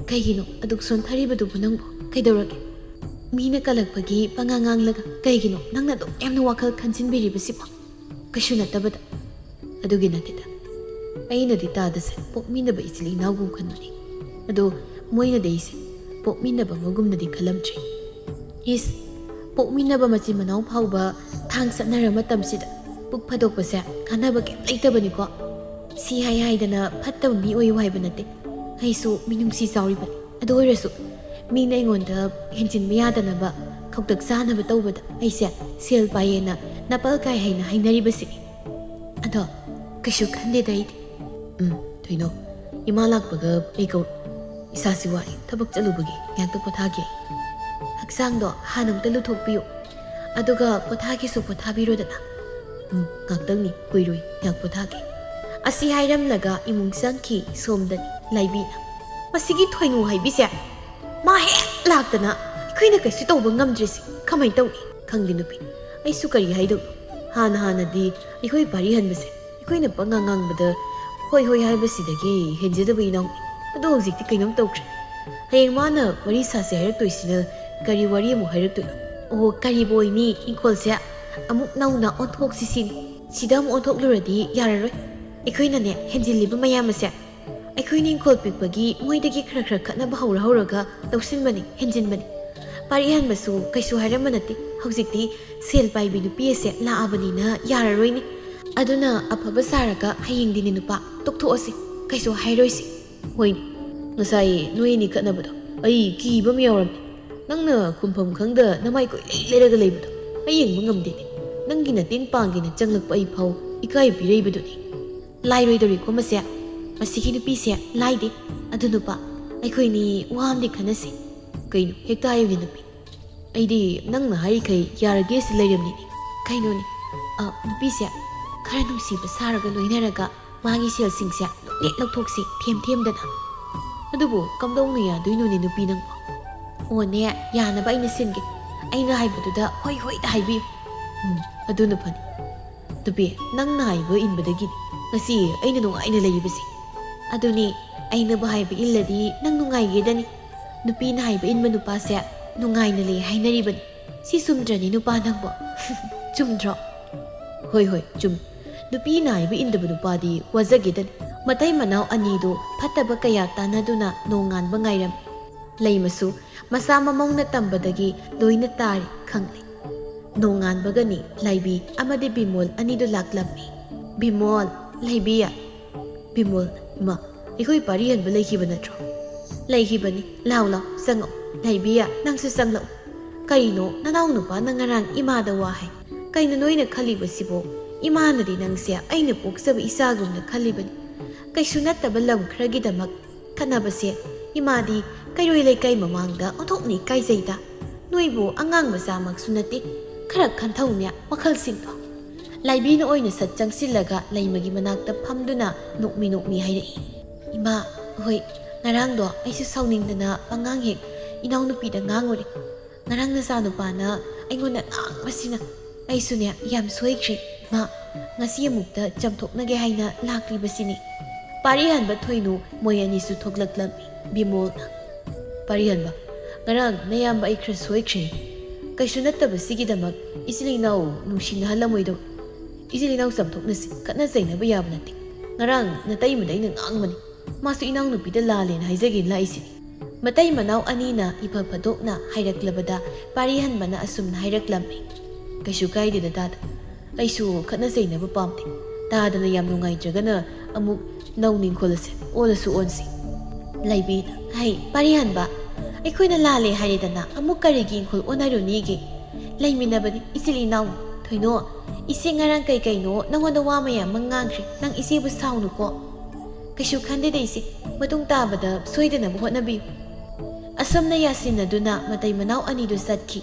ꯀꯩꯒꯤꯅꯣ ꯑꯗꯨꯛ ꯁꯣꯟꯊꯔꯤꯕꯗꯨꯕꯨ ꯅꯪꯕꯨ? ꯀꯩꯗꯧꯔꯒꯦ? ꯃꯤꯅ ꯀꯜꯂꯛꯄꯒꯤ ꯄꯉꯥꯡ ꯉꯥꯡꯂꯒ ꯀꯩꯒꯤꯅꯣ ꯅꯪꯅ ꯑꯗꯨꯛ ꯌꯥꯝꯅ ꯋꯥꯈꯜ ꯈꯟꯖꯤꯟꯕꯤꯔꯤꯕꯁꯤꯕꯣ?" "ꯀꯩꯁꯨ ꯅꯠꯇꯕꯗ꯫" "ꯑꯗꯨꯒꯤ ꯅꯠꯇꯦꯗ, ꯑꯩꯅꯗꯤ ꯇꯥꯗꯁꯦ ꯄꯣꯛꯃꯤꯟꯅꯕ ꯏꯆꯤꯜ ꯏꯅꯥꯎꯒꯨꯝ ꯈꯟꯕꯅꯤ꯫ ꯑꯗꯣ ꯃꯣꯏꯅꯗꯤ ꯑꯩꯁꯦ ꯄꯣꯛꯃꯤꯟꯅꯕ ꯑꯃꯒꯨꯝꯅꯗꯤ ꯈꯜꯂꯝꯗ꯭ꯔꯦ꯫" "ꯏꯁ, ꯄꯣꯛꯃꯤꯟꯅꯕ ꯃꯆꯤꯟ ꯃꯅꯥꯎ ꯐꯥꯎꯕ ꯊꯥꯡ ꯆꯠꯅꯔ ꯃꯇꯝꯁꯤꯗ ꯄꯨꯛ ꯐꯥꯗꯣꯛꯄꯁꯦ ꯀꯥꯟꯅꯕ ꯀꯩꯝ ꯂꯩꯇꯕꯅꯤꯀꯣ꯫ ꯁꯤ ꯍꯥꯏ ꯍꯥꯏꯗꯅ ꯐꯠꯇꯕ ꯃꯤ ꯑꯣꯏꯌꯨ ꯍꯥꯏꯕ ꯅꯠꯇꯦ꯫ ꯑꯩꯁꯨ ꯃꯤꯅꯨꯡꯁꯤ ꯆꯥꯎꯔꯤꯕꯅꯤ꯫ ꯑꯗꯨ ꯑꯣꯏꯔꯁꯨ ꯃꯤꯅ ꯑꯩꯉꯣꯟꯗ ꯍꯦꯟꯖꯤꯟꯕ ꯌꯥꯗꯅꯕ ꯈꯧꯇꯛ ꯆꯥꯅꯕ ꯇꯧꯕꯗ ꯑꯩꯁꯦ ꯁꯦꯜ ꯄꯥꯏꯌꯦꯅ ꯅꯄꯜ ꯀꯥꯏ ꯍꯥꯏꯅ ꯍꯥꯏꯅꯔꯤꯕꯁꯤꯅꯤ꯫ ꯑꯗꯣ ꯀꯩꯁꯨ ꯈꯟꯗꯦꯗ ꯑꯩꯗꯤ꯫" "ꯎꯝ, ꯊꯣꯏꯅꯣ, ꯏꯃꯥ ꯂꯥꯛꯄꯒ ꯑꯩ ꯀꯧ꯫ ꯏꯁꯥꯁꯤ ꯋꯥꯔꯦ, ꯊꯕꯛ ꯆꯠꯂꯨꯕꯒꯤ꯫ ꯉꯥꯏꯍꯥꯛꯇ ꯄꯣꯊꯥꯒꯦ꯫ ꯍꯛꯆꯥꯡꯗꯣ ꯍꯥꯟꯅ ꯑꯃꯨꯛꯇ ꯂꯨꯊꯣꯛꯄꯤꯌꯨ꯫ ꯑꯗꯨꯒ ꯄꯣꯊꯥꯒꯦꯁꯨ ꯄꯣꯊꯥꯕꯤꯔꯣꯗꯅ꯫" "ꯎꯝ, ꯉꯥꯛꯇꯪꯅꯤ, ꯀꯨꯏꯔꯣꯏ, ꯉꯥꯛ ꯄꯣꯊꯥꯒꯦ꯫" ꯑꯁꯤ ꯍꯥꯏꯔꯝꯂꯒ ꯏꯃꯨꯡ ꯆꯪꯈꯤ ꯁꯣꯝꯗꯅꯤ ꯂꯥꯏꯕꯤꯅ꯫ "ꯃꯁꯤꯒꯤ ꯊꯣꯏꯅꯨ ꯍꯥꯏꯕꯤꯁꯦ ꯃꯥ ꯍꯦꯛ ꯂꯥꯛꯇꯅ ꯑꯩꯈꯣꯏ ꯑꯩꯈꯣꯏꯅ ꯀꯩꯁꯨ ꯇꯧꯕ ꯉꯝꯗ꯭ꯔꯤꯁꯦ ꯀꯃꯥꯏꯅ ꯇꯧꯅꯤ? ꯈꯪꯗꯦ ꯅꯨꯄꯤ, ꯑꯩꯁꯨ ꯀꯔꯤ ꯍꯥꯏꯗꯧꯅꯣ꯫ ꯍꯥꯟꯅ ꯍꯥꯟꯅꯗꯤ ꯑꯩꯈꯣꯏ ꯄꯥꯔꯤ ꯍꯟꯕꯁꯦ ꯑꯩꯈꯣꯏꯅ ꯄꯉꯥꯡ ꯉꯥꯡꯕꯗ ꯍꯣꯏ ꯍꯣꯏ ꯍꯥꯏꯕꯁꯤꯗꯒꯤ ꯍꯦꯟꯖꯗꯕ ꯏꯅꯥꯎꯅꯤ꯫ ꯑꯗꯣ ꯍꯧꯖꯤꯛꯇꯤ ꯀꯩꯅꯣꯝ ꯇꯧꯈ꯭ꯔꯦ꯫ ꯍꯌꯦꯡ ꯃꯥꯅ ꯋꯥꯔꯤ ꯁꯥꯁꯦ ꯍꯥꯏꯔꯛꯇꯣꯏꯁꯤꯅ ꯀꯔꯤ ꯋꯥꯔꯤ ꯑꯃꯨꯛ ꯍꯥꯏꯔꯛꯇꯣꯏꯅꯣ? ꯑꯣꯍꯣ, ꯀꯔꯤꯕꯨ ꯑꯣꯏꯅꯤ, ꯏꯪꯈꯣꯜꯁꯦ ꯑꯃꯨꯛ ꯅꯧꯅ ꯑꯣꯟꯊꯣꯛꯁꯤ ꯁꯤꯅꯤ꯫ ꯁꯤꯗ ꯑꯃꯨꯛ ꯑꯣꯟꯊꯣꯛꯂꯨꯔꯗꯤ ꯌꯥꯔꯔꯣꯏ꯫ ꯑꯩꯈꯣꯏꯅꯅꯦ ꯍꯦꯟꯖꯤꯜꯂꯤꯕ ꯃꯌꯥꯝ ꯑꯁꯦ ꯑꯩꯈꯣꯏꯅ ꯏꯪꯈꯣꯜ ꯄꯤꯛꯄꯒꯤ ꯃꯣꯏꯗꯒꯤ ꯈꯔ ꯈꯔ ꯈꯠꯅꯕ ꯍꯧꯔ ꯍꯧꯔꯒ ꯂꯧꯁꯤꯟꯕꯅꯤ, ꯍꯦꯟꯖꯤꯟꯕꯅꯤ꯫ ꯄꯥꯔꯤ ꯍꯟꯕꯁꯨ ꯀꯩꯁꯨ ꯍꯥꯏꯔꯝꯕ ꯅꯠꯇꯦ꯫ ꯍꯧꯖꯤꯛꯇꯤ ꯁꯦꯜ ꯄꯥꯏꯕꯤ ꯅꯨꯄꯤ ꯑꯁꯦ ꯂꯥꯛꯑꯕꯅꯤꯅ ꯌꯥꯔꯔꯣꯏꯅꯦ꯫ ꯑꯗꯨꯅ ꯑꯐꯕ ꯁꯥꯔꯒ ꯍꯌꯦꯡꯗꯤꯅꯦ ꯅꯨꯄꯥ, ꯇꯣꯛꯊꯣꯛꯑꯁꯤ, ꯀꯩꯁꯨ ꯍꯥꯏꯔꯣꯏꯁꯤ꯫ ꯍꯣꯏꯅꯦ, ꯉꯁꯥꯏ ꯅꯣꯏ ꯑꯅꯤ ꯈꯠꯅꯕꯗꯣ ꯑꯩ ꯀꯤꯕ ꯑꯃ ꯌꯥꯎꯔꯝꯃꯦ꯫ ꯅꯪꯅ ꯈꯨꯝꯐꯝ ꯈꯪꯗ ꯅꯃꯥꯏ ꯀꯣꯏꯂꯩ ꯂꯩꯔꯒ ꯂꯩꯕꯗꯣ ꯑꯩ ꯌꯦꯡꯕ ꯉꯝꯗꯦꯅꯦ꯫ ꯅꯪꯒꯤ ꯅꯇꯤꯟ ꯄꯥꯡꯒꯦꯅ ꯆꯪꯂꯛꯄ ꯑꯩ ꯐꯥꯎ ꯏꯀꯥꯏ ꯄꯤꯔꯛꯏꯕꯗꯨꯅꯤ꯫ ꯂꯥꯏꯔꯣꯏꯗꯧꯔꯤꯀꯣ ꯃꯁꯦ꯫ ꯃꯁꯤꯒꯤ ꯅꯨꯄꯤꯁꯦ ꯂꯥꯏꯗꯦ꯫ ꯑꯗꯨ ꯅꯨꯄꯥ, ꯑꯩꯈꯣꯏꯅꯤ ꯋꯥ ꯑꯝꯗꯤ ꯈꯟꯅꯁꯤ꯫ ꯀꯩꯅꯣ? ꯍꯦꯛꯇ ꯍꯥꯏꯌꯨꯅꯦ ꯅꯨꯄꯤ꯫ ꯑꯩꯗꯤ ꯅꯪꯅ ꯍꯥꯏꯔꯤꯈꯩ ꯌꯥꯔꯒꯦ ꯁꯤ ꯂꯩꯔꯝꯅꯤꯅꯦ꯫ ꯀꯩꯅꯣꯅꯦ? ꯑ, ꯅꯨꯄꯤꯁꯦ ꯈꯔ ꯅꯨꯡꯁꯤꯕ ꯁꯥꯔꯒ ꯂꯣꯏꯅꯔꯒ ꯃꯥꯒꯤ ꯁꯦꯜꯁꯤꯡꯁꯦ ꯂꯣꯏꯅ ꯂꯧꯊꯣꯛꯁꯤ ꯊꯦꯝ ꯊꯦꯝꯗꯅ꯫ ꯑꯗꯨꯕꯨ ꯀꯝꯗꯧꯅ ꯌꯥꯗꯣꯏꯅꯣꯅꯦ ꯅꯨꯄꯤ ꯅꯪꯕꯣ? ꯑꯣꯅꯦ, ꯌꯥꯅꯕ ꯑꯩꯅ ꯁꯤꯟꯒꯦ꯫ ꯑꯩꯅ ꯍꯥꯏꯕꯗꯨꯗ ꯍꯣꯏ ꯍꯣꯏꯗ ꯍꯥꯏꯕꯤꯌꯨ꯫ ꯎꯝ, ꯑꯗꯨꯅ ꯐꯅꯤ꯫ ꯅꯨꯄꯤ, ꯅꯪꯅ ꯍꯥꯏꯕ ꯏꯟꯕꯗꯒꯤꯅꯤ ꯉꯁꯤ ꯑꯩꯅ ꯅꯨꯡꯉꯥꯏꯅ ꯂꯩꯔꯤꯕꯁꯦ꯫ ꯑꯗꯨꯅꯤ, ꯑꯩꯅꯕꯨ ꯍꯥꯏꯕ ꯏꯜꯂꯗꯤ ꯅꯪ ꯅꯨꯡꯉꯥꯏꯒꯦꯗꯅꯤ꯫ ꯅꯨꯄꯤꯅ ꯍꯥꯏꯕ ꯏꯟꯕ ꯅꯨꯄꯥꯁꯦ ꯅꯨꯡꯉꯥꯏꯅ ꯂꯩ ꯍꯥꯏꯅꯔꯤꯕꯅꯤ꯫ ꯁꯤ ꯆꯨꯝꯗ꯭ꯔꯅꯤ ꯅꯨꯄꯥ ꯅꯪꯕꯣ? ꯆꯨꯝꯗ꯭ꯔꯣ? ꯍꯣꯏ, ꯍꯣꯏ, ꯆꯨꯝꯃꯤ꯫ ꯅꯨꯄꯤꯅ ꯍꯥꯏꯕ ꯏꯟꯗꯕ ꯅꯨꯄꯥꯗꯤ ꯋꯥꯖꯒꯦꯗꯅꯤ꯫ ꯃꯇꯩ ꯃꯅꯥꯎ ꯑꯅꯤꯗꯨ ꯐꯠꯇꯕ ꯀꯌꯥ ꯇꯥꯟꯅꯗꯨꯅ ꯅꯣꯡꯉꯥꯟꯕ ꯉꯥꯏꯔꯝꯃꯤ꯫ ꯂꯩꯃꯁꯨ ꯃꯁꯥ ꯃꯃꯧꯅ ꯇꯝꯕꯗꯒꯤ ꯂꯣꯏꯅ ꯇꯥꯔꯤ ꯈꯪꯂꯦ꯫ ꯅꯣꯡꯉꯥꯟꯕꯒꯅꯤ ꯂꯥꯏꯕꯤ ꯑꯃꯗꯤ ꯕꯤꯃꯣꯜ ꯑꯅꯤꯗꯨ ꯂꯥꯛꯂꯝꯃꯤ꯫ ꯕꯤꯃꯣꯜ, ꯂꯥꯏꯕꯤ꯫ ꯕꯤꯃꯣꯜ, ꯏꯃꯥ, ꯑꯩꯈꯣꯏ ꯄꯥꯔꯤ ꯍꯟꯕ ꯂꯩꯈꯤꯕ ꯅꯠꯇ꯭ꯔꯣ? ꯂꯩꯈꯤꯕꯅꯤ꯫ ꯂꯥꯎ, ꯂꯥꯎ, ꯆꯪꯉꯛꯑꯣ꯫ ꯂꯥꯏꯕꯤ, ꯅꯪꯁꯨ ꯆꯪꯂꯛꯎ꯫ ꯀꯩꯅꯣ, ꯅꯅꯥꯎ ꯅꯨꯄꯥꯅ ꯉꯔꯥꯡ ꯏꯃꯥꯗ ꯋꯥ ꯍꯥꯏ꯫ ꯀꯩꯅꯣ ꯅꯣꯏꯅ ꯈꯜꯂꯤꯕꯁꯤꯕꯣ? ꯏꯃꯥꯅꯗꯤ ꯅꯪꯁꯦ ꯑꯩꯅ ꯄꯣꯛꯆꯕ ꯏꯆꯥꯒꯨꯝꯅ ꯈꯜꯂꯤꯕꯅꯤ꯫ ꯀꯩꯁꯨ ꯅꯠꯇꯕ ꯂꯝ ꯈꯔꯒꯤꯗꯃꯛ ꯈꯠꯅꯕꯁꯦ ꯏꯃꯥꯗꯤ ꯀꯩꯔꯣꯏ ꯂꯩꯀꯥꯏ ꯃꯃꯥꯡꯗ ꯑꯣꯟꯊꯣꯛꯅ ꯏꯀꯥꯏꯖꯩꯗ꯫ ꯅꯣꯏꯕꯨ ꯑꯉꯥꯡ ꯃꯆꯥꯃꯛꯁꯨ ꯅꯠꯇꯦ, ꯈꯔ ꯈꯟꯊꯧꯅꯦ ꯋꯥꯈꯜꯁꯤꯡꯗꯣ꯫ ꯂꯥꯏꯕꯤꯅ ꯑꯣꯏꯅ ꯁꯠ ꯆꯪꯁꯤꯜꯂꯒ ꯂꯩꯃꯒꯤ ꯃꯅꯥꯛꯇ ꯐꯝꯗꯨꯅ ꯅꯣꯛꯃꯤ ꯅꯣꯛꯃꯤ ꯍꯥꯏꯔꯛꯏ꯫ ꯏꯃꯥ, ꯍꯣꯏ, ꯉꯔꯥꯡꯗꯣ ꯑꯩꯁꯨ ꯁꯥꯎꯅꯤꯡꯗꯅ ꯑꯉꯥꯡ ꯍꯦꯛ ꯏꯅꯥꯎꯅꯨꯄꯤꯗ ꯉꯥꯡꯉꯨꯔꯦ꯫ ꯉꯔꯥꯡ ꯅꯆꯥꯅꯨꯄꯥꯅ ꯑꯩꯉꯣꯟꯗ ꯉꯥꯡꯕꯁꯤꯅ꯫ ꯑꯩꯁꯨꯅꯦ ꯌꯥꯝ ꯁꯣꯏꯈ꯭ꯔꯦ ꯏꯃꯥ꯫ ꯉꯁꯤ ꯑꯃꯨꯛꯇ ꯆꯥꯝꯊꯣꯛꯅꯒꯦ ꯍꯥꯏꯅ ꯂꯥꯛꯂꯤꯕꯁꯤꯅꯤ꯫ ꯄꯥꯔꯤꯍꯟꯕ ꯊꯣꯏꯅꯨ ꯃꯣꯏ ꯑꯅꯤꯁꯨ ꯊꯣꯛꯂꯛꯂꯝꯃꯤ꯫ ꯕꯤꯃꯣꯜꯅ, "ꯄꯥꯔꯤꯍꯟꯕ, ꯉꯔꯥꯡ ꯅꯌꯥꯝꯕ ꯑꯩ ꯈꯔ ꯁꯣꯏꯈ꯭ꯔꯦ꯫ ꯀꯩꯁꯨ ꯅꯠꯇꯕꯁꯤꯒꯤꯗꯃꯛ ꯏꯆꯤꯜ ꯏꯅꯥꯎ ꯅꯨꯡꯁꯤꯅꯍꯜꯂꯝꯃꯣꯏꯗꯧ꯫ ꯏꯆꯤꯜ ꯏꯅꯥꯎ ꯆꯥꯝꯊꯣꯛꯅꯁꯤ, ꯈꯠꯅ ꯆꯩꯅꯕ ꯌꯥꯕ ꯅꯠꯇꯦ꯫ ꯉꯔꯥꯡ ꯅꯇꯩꯃꯗ ꯑꯩꯅ ꯉꯥꯡꯕꯅꯤ꯫ ꯃꯥꯁꯨ ꯏꯅꯥꯎꯅꯨꯄꯤꯗ ꯂꯥꯜꯂꯦꯅ ꯍꯥꯏꯖꯒꯦꯅ ꯂꯥꯛꯏꯁꯤꯅꯤ꯫" ꯃꯇꯩ ꯃꯅꯥꯎ ꯑꯅꯤꯅ ꯏꯐ ꯐꯗꯣꯛꯅ ꯍꯥꯏꯔꯛꯂꯕꯗ ꯄꯥꯔꯤꯍꯟꯕꯅ ꯑꯁꯨꯝꯅ ꯍꯥꯏꯔꯛꯂꯝꯃꯤ, "ꯀꯩꯁꯨ ꯀꯥꯏꯗꯦꯗ ꯇꯥꯗ꯫ ꯑꯩꯁꯨ ꯈꯠꯅ ꯆꯩꯅꯕ ꯄꯥꯝꯗꯦ꯫ ꯇꯥꯗꯅ ꯌꯥꯝ ꯅꯨꯡꯉꯥꯏꯇ꯭ꯔꯒꯅ ꯑꯃꯨꯛ ꯅꯧꯅ ꯏꯪꯈꯣꯜꯂꯁꯦ, ꯑꯣꯜꯂꯁꯨ ꯑꯣꯟꯁꯤ꯫" ꯂꯩꯕꯤꯅ, "ꯍꯩ, ꯄꯥꯔꯤꯍꯟꯕ, ꯑꯩꯈꯣꯏꯅ ꯂꯥꯜꯂꯦ ꯍꯥꯏꯔꯦꯗꯅ ꯑꯃꯨꯛ ꯀꯔꯤꯒꯤ ꯏꯪꯈꯣꯜ ꯑꯣꯟꯅꯔꯨꯅꯤꯒꯦ? ꯂꯩꯃꯤꯟꯅꯕꯅꯤ, ꯏꯆꯤꯜ ꯏꯅꯥꯎꯅꯤ꯫ ꯊꯣꯏꯅꯣ, ꯏꯆꯦ ꯉꯔꯥꯡ ꯀꯩ ꯀꯩꯅꯣ ꯅꯉꯣꯟꯗ ꯋꯥ ꯃꯌꯥꯝ ꯑꯃ ꯉꯥꯡꯈ꯭ꯔꯦ꯫ ꯅꯪ ꯏꯆꯦꯕꯨ ꯁꯥꯎꯅꯨꯀꯣ꯫" "ꯀꯩꯁꯨ ꯈꯟꯗꯦꯗ ꯏꯆꯦ, ꯃꯇꯨꯡ ꯇꯥꯕꯗ ꯁꯣꯏꯗꯅꯕ ꯍꯣꯠꯅꯕꯤꯌꯨ꯫" ꯑꯁꯨꯝꯅ ꯌꯥꯁꯤꯟꯅꯗꯨꯅ ꯃꯇꯩ ꯃꯅꯥꯎ ꯑꯅꯤꯗꯨ ꯆꯠꯈꯤ꯫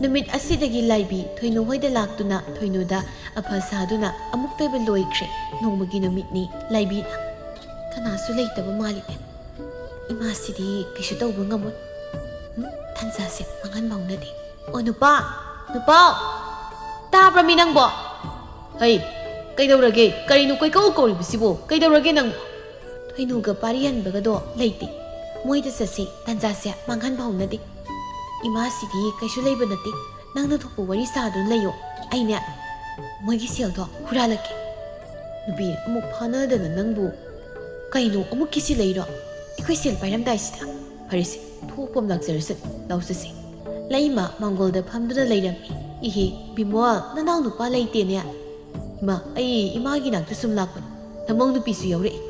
ꯅꯨꯃꯤꯠ ꯑꯁꯤꯗꯒꯤ ꯂꯥꯏꯕꯤ ꯊꯣꯏꯅꯨ ꯍꯣꯏꯗ ꯂꯥꯛꯇꯨꯅ ꯊꯣꯏꯅꯨꯗ ꯑꯐ ꯁꯥꯗꯨꯅ ꯑꯃꯨꯛꯇ ꯑꯣꯏꯕ ꯂꯣꯏꯈ꯭ꯔꯦ꯫ ꯅꯣꯡꯃꯒꯤ ꯅꯨꯃꯤꯠꯅꯤ꯫ ꯂꯥꯏꯕꯤꯅ, "ꯀꯅꯥꯁꯨ ꯂꯩꯇꯕ ꯃꯥꯜꯂꯤꯅꯦ꯫ ꯏꯃꯥꯁꯤꯗꯤ ꯀꯩꯁꯨ ꯇꯧꯕ ꯉꯝꯃꯣꯏ꯫ ꯎꯝ, ꯇꯟꯖꯥꯁꯦ ꯃꯥꯡꯍꯟꯕ ꯍꯧꯅꯗꯦ꯫ ꯑꯣ ꯅꯨꯄꯥ, ꯅꯨꯄꯥ, ꯇꯥꯕ꯭ꯔꯃꯤ ꯅꯪꯕꯣ? ꯍꯩ, ꯀꯩꯗꯧꯔꯒꯦ? ꯀꯔꯤꯅꯣ ꯀꯣꯏꯀꯧ ꯀꯧꯔꯤꯕꯁꯤꯕꯣ? ꯀꯩꯗꯧꯔꯒꯦ ꯅꯪ?" ꯊꯣꯏꯅꯨꯒ ꯄꯥꯔꯤꯍꯟꯕꯒꯗꯣ ꯂꯩꯇꯦ꯫ "ꯃꯣꯏꯗ ꯆꯠꯁꯤ, ꯇꯟꯖꯥꯁꯦ ꯃꯥꯡꯍꯟꯕ ꯍꯧꯅꯗꯦ꯫ ꯏꯃꯥꯁꯤꯗꯤ ꯀꯩꯁꯨ ꯂꯩꯕ ꯅꯠꯇꯦ꯫ ꯅꯪꯅ ꯊꯣꯛꯄ ꯋꯥꯔꯤ ꯁꯥꯗꯨꯅ ꯂꯩꯌꯣ꯫ ꯑꯩꯅꯦ ꯃꯣꯏꯒꯤ ꯁꯦꯜꯗꯣ ꯍꯨꯔꯥꯜꯂꯛꯀꯦ꯫" "ꯅꯨꯄꯤ ꯑꯃꯨꯛ ꯐꯥꯅꯗꯅ ꯅꯪꯕꯨ꯫ ꯀꯩꯅꯣ ꯑꯃꯨꯛ ꯀꯤꯁꯤ ꯂꯩꯔꯣ? ꯑꯩꯈꯣꯏ ꯁꯦꯜ ꯄꯥꯏꯔꯝꯗꯥꯏꯁꯤꯗ꯫ ꯐꯔꯦꯁꯦ, ꯊꯣꯛꯄ ꯑꯃ ꯂꯥꯛꯆꯔꯁꯅꯨ, ꯂꯥꯎꯆꯁꯦ꯫" ꯂꯩꯃ ꯃꯥꯡꯒꯣꯜꯗ ꯐꯝꯗꯨꯅ ꯂꯩꯔꯝꯃꯤ꯫ "ꯏꯍꯦ, ꯕꯤꯃꯣꯜ, ꯅꯅꯥꯎ ꯅꯨꯄꯥ ꯂꯩꯇꯦꯅꯦ?" "ꯏꯃꯥ, ꯑꯩ ꯏꯃꯥꯒꯤ ꯅꯥꯛꯇ ꯁꯨꯝ ꯂꯥꯛꯄꯅꯤ꯫ ꯅꯃꯧ ꯅꯨꯄꯤꯁꯨ ꯌꯥꯎꯔꯛꯏ꯫"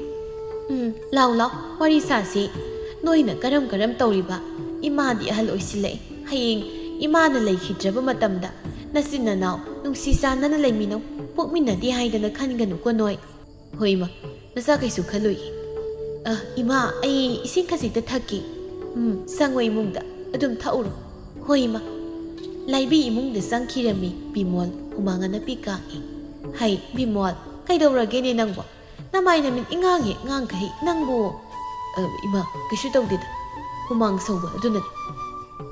"ꯎꯝ, ꯂꯥꯎ ꯂꯥꯎ, ꯋꯥꯔꯤ ꯁꯥꯁꯤ꯫ ꯅꯣꯏꯅ ꯀꯔꯝ ꯀꯔꯝ ꯇꯧꯔꯤꯕ? ꯏꯃꯥꯗꯤ ꯑꯍꯜ ꯑꯣꯏꯁꯤꯜꯂꯛꯏ꯫ ꯍꯌꯦꯡ ꯏꯃꯥꯅ ꯂꯩꯈꯤꯗ꯭ꯔꯕ ꯃꯇꯝꯗ ꯅꯆꯤꯟ ꯅꯅꯥꯎ ꯅꯨꯡꯁꯤ ꯆꯥꯟꯅꯅ ꯂꯩꯃꯤꯟꯅꯧ꯫ ꯄꯣꯛꯃꯤꯟꯅꯗꯦ ꯍꯥꯏꯗꯅ ꯈꯟꯒꯅꯨꯀꯣ ꯅꯣꯏ꯫" "ꯍꯣꯏ ꯏꯃꯥ, ꯅꯆꯥ ꯀꯩꯁꯨ ꯈꯜꯂꯣꯏꯌꯦ꯫" "ꯑ, ꯏꯃꯥ, ꯑꯩ ꯏꯁꯤꯡ ꯈꯖꯤꯛꯇ ꯊꯛꯀꯦ꯫" "ꯎꯝ, ꯆꯪꯉꯣ ꯏꯃꯨꯡꯗ, ꯑꯗꯨꯝ ꯊꯛꯎꯔꯣ꯫" "ꯍꯣꯏ ꯏꯃꯥ꯫" ꯂꯥꯏꯕꯤ ꯏꯃꯨꯡꯗ ꯆꯪꯈꯤꯔꯝꯃꯤ ꯕꯤꯃꯣꯜ ꯍꯨꯃꯥꯡ ꯑꯅꯞꯄꯤ ꯀꯥꯡꯏ꯫ "ꯍꯩ, ꯕꯤꯃꯣꯜ, ꯀꯩꯗꯧꯔꯒꯦꯅꯦ ꯅꯪꯕꯣ? ꯅꯃꯥꯏ ꯅꯃꯤꯠ ꯏꯉꯥꯡ ꯍꯦꯛ ꯉꯥꯡꯈꯩ ꯅꯪꯕꯨ꯫" "ꯑ, ꯏꯃꯥ, ꯀꯩꯁꯨ ꯇꯧꯗꯦꯗ꯫" ꯍꯨꯃꯥꯡ ꯁꯧꯕ ꯑꯗꯨꯅꯅꯤ꯫